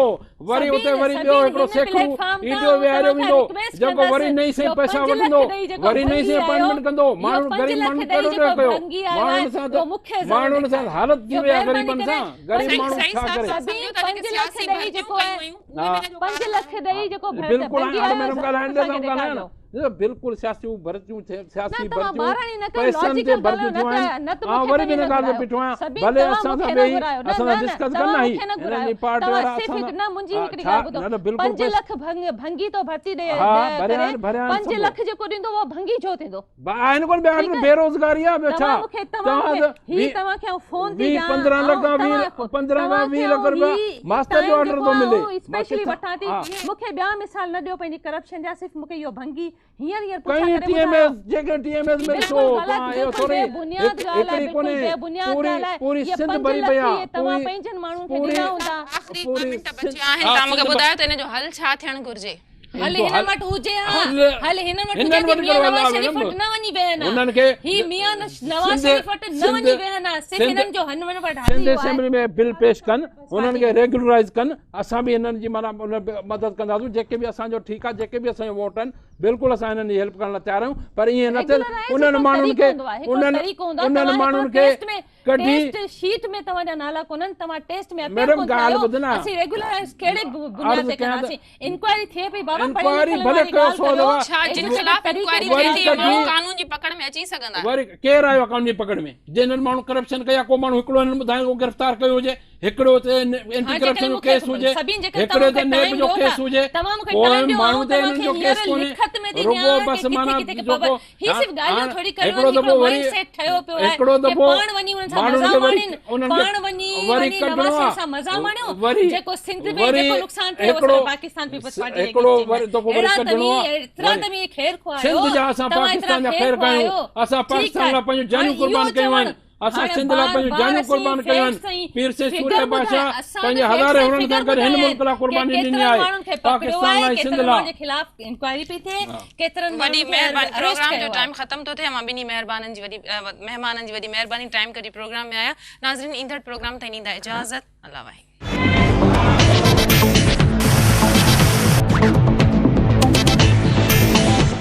وري اتي سبين وري ٻيو سبين هڪڙو هن سيکڙو پليٽ فارم تان ايڊيو آئون ويهاريو توهان کان ويندو رڪويسٽ جيڪو ڪندس وري نئين سئين جو پئسا 5 لک وٺندو ڏئي جيڪو وري نئين ڀنگي سئين آيو اپائنٽمينٽ ڪندو اهو ماڻهن 5 غريب لک ماڻهن ڏئي ڪهڙو جيڪو ڏوهه ڪيو ڀنگي آيو آهي ماڻهن سان اهو ته مون کي ضرور ماڻهن سان ڏيکاريو حالت ٿي اهو وئي آهي مهرباني غريبن ڪري سان غريب صحيح ماڻهو صحيح ڇا صاحب ڪري سان سبين سمجهو ٿا جيڪي 5 لک سياسي ڏئي ڀرتيون جيڪو ڪيون آهي ويون ها اهي به ان جو 5 ڪارڻ لک آهن. ڏئي جيڪو بلڪل ڀنگي هاڻي آيو ميڊم ڳالهائڻ ضرور ڏي اسان ته کي ڳالهايان ڏيکاريو نه بلڪل سياسي ڀرتيون نه سياسي توهان ڀرتيون ٻاراڻي نه ڪيو پئسن تي لاجيڪل ڀرتيون ڳالهايو نه ٿيون ته آهن نه ته آئون مون کي وري به توهين ان نه ڳالهه تي گهرايو بيٺو آهيان سبين ڀلي توهان اسان مون سان کي نه ويهي گهرايو نه اسان نه سان نه ڊسڪس توهان ڪن مون هي کي نه هنن گهرايو جي پارٽي توهان وارا صرف اسان هڪ سان نه منهنجي ها هڪڙي ڇا ڳالهه ٻڌو نه نه بلڪل 5 پئسا لک ڀنگ ڀنگي ٿو ڀرتي ڏي ها ڀريا ڪري آهن ڀريا آهن 5 سڀ لک جيڪو ڏيندو اهو ڀنگي ڇو ٿيندو آهن ڪونه ٻيا ٺيڪ آهي بيروزگاري آهي ٻيو ڇا توهان مون کي توهان توهان مون ته کي هي توهان کي آئون فون ٿي 20 ڏيان 15 لک آئون کان توهان 20 15 کان توهان کي 20 لک آئون رپيا هي ماستر جو ٽائيم آرڊر جيڪو ٿو آهي ملي آئون مان اسپيشلي ڪٿان وٺان ٿي ها مون کي ٻيا مثال نه ڏيو پنهنجي ڪرپشن جا صرف مون کي اهو ڀنگي هينئر هينئر پڇا ڪئين ڪري ٽي ايم ٻڌايو. ايس جيڪي ٽي ايم ايس ۾ ڏسو بلڪل غلط توهان اهو بلڪل ٿوري بي بنياد هڪ ڳالهه آهي هڪڙي بلڪل ڪونهي بي بنياد پوري ڳالهه آهي پوري اهي سنڌ 5 ڀري لک پئي آ اهي توهان پوري پنهنجن ماڻهن کي پوري ڏنا هوندا. آخري ٻه پوري منٽ سنڌ بچيا آهن ها توهان مون کي سنڌ ٻڌايو ته ان جو حل ڇا ٿيڻ گهرجي؟ هل ان جو هنن حل وٽ هجي ها حل هل هنن وٽ هجي هنن ته وٽ ميان ڪهڙو حل نواز آ شريف ميڊم وٽ نه وڃي ويهن ها هنن کي هي ميان نواز سنڌ شريف وٽ نه سنڌ وڃي ويهن ها صرف سنڌ هنن جو هنن وٽ حل سنڌ اهو آهي اسيمبلي ۾ بل پيش ڪن انهن کي ريگيولرائيز ڪن اسان به هنن جي معنيٰ مدد ڪنداسون جيڪي به اسان جو ٺيڪ آ جيڪي به اسان جو ووٽ آهن بلڪل اسان هنن جي هيلپ ڪرڻ لاء تيار آهيون پر ائين نه ٿئي ريگيولرائيز انهن هڪڙو ماڻهن طريقو کي هوندو آهي هڪڙو انهن طريقو هوندو آهي انهن توهان هڪڙو ماڻهن کي ٽيسٽ ۾ ڪڍي ٽيسٽ شيٽ ۾ توهان جا نالا ڪونهن توهان ٽيسٽ ۾ اپيئر ميڊم ڪونه ٿيا ڳالهه آهيو ٻڌ نه اسين ريگيولرائيز ڪهڙي بنياد عرض تي ڪيان ته ڪنداسين انڪوائري ٿئي پئي بابا پڙهيل انڪوائري لکيلن ڀلي واري ڪيو ڳالهه سو ڪريو دفعا ڇا جن هڪڙو خلاف طريقو انڪوائري وري ٿئي ٿي اهي ڪڍي ماڻهو قانون جي پڪڙ ۾ اچي سگهندا؟ وري ڪير آيو قانون جي پڪڙ ۾ جنهن ماڻهو ڪرپشن ڪئي آهي ڪو ماڻهو هڪڙو هنن ٻڌايو ڪو گرفتار ڪيو هجي هڪڙو تي اينٽي هاڻي ڪرپشن جيڪڏهن جو مون کي ڪيس هجي سڀين جيڪڏهن هڪڙي توهان تي مون کي نيب ٽائيم جو ڏيو ڪيس ٿا هجي توهان مون کي پوء ٽائيم ڏيو ماڻهو آئون تي توهان هنن کي جو ڪيس هينئر ڪونهي لکت ۾ ٿي رڳو ڏيان ڪي بس ڪٿي معنيٰ ڪٿي جيڪو خبر هي هاڻ صرف ڳالهيون هاڻ ٿوري ڪرڻيون هڪڙو آهن هڪڙو دفعو وري مائنڊ سيٽ ٺهيو پيو آهي هڪڙو ڪي دفعو پاڻ وڃي انهن سان ماڻهن مزا کي وري ماڻين انهن کي پاڻ وڃي وري وڃي ڪڍڻو نواز شريف آ سان مزا ماڻيو وري جيڪو سنڌ ۾ وري جيڪو نقصان ٿيو اهو هڪڙو سڄو پاڪستان پيپلز پارٽي جي هڪڙو اگينسٽ وري ۾ دفعو وري اهڙا ڪڍڻو توهين آ ايترا وري توهين خير خواهه سنڌ آهيو جا اسان توهان ايترا پاڪستان جا خير خير خواهه ڪيون آهيو اسان ٺيڪ پاڪستان آهي لاء پنهنجون هاڻي جانيون اهو قربان ڪيون چوڻ آهن اسان هاڻي سنڌ لاء بار پنهنجون بار جانيون اسين قربان ڪيون آهن فيڪٽس ۽ پير سائين فگر سورهيه ٻڌايا بادشاهه اسان پنهنجي ته فيڪٽس هزارين ۽ حرن فگر سان گڏ هن ٻڌايا ملڪ آهن لاء ڪي قرباني ڏني ڪيترن آهي ماڻهن کي پڪڙيو پاڪستان آهي لاء سنڌ ڪيترن لاء ماڻهن جي خلاف انڪوائري پئي ٿئي ڪيترن وڏي ماڻهن کي مهرباني اريسٽ پروگرام جو ڪيو آهي. ٽائيم ختم ٿو ٿئي اوهان ٻنهي مهربانن جي وڏي مهمانن جي وڏي مهرباني ٽائيم ڪڍي پروگرام ۾ آيا ناظرين ايندڙ پروگرام تائين ڏيندا اجازت الله واهي.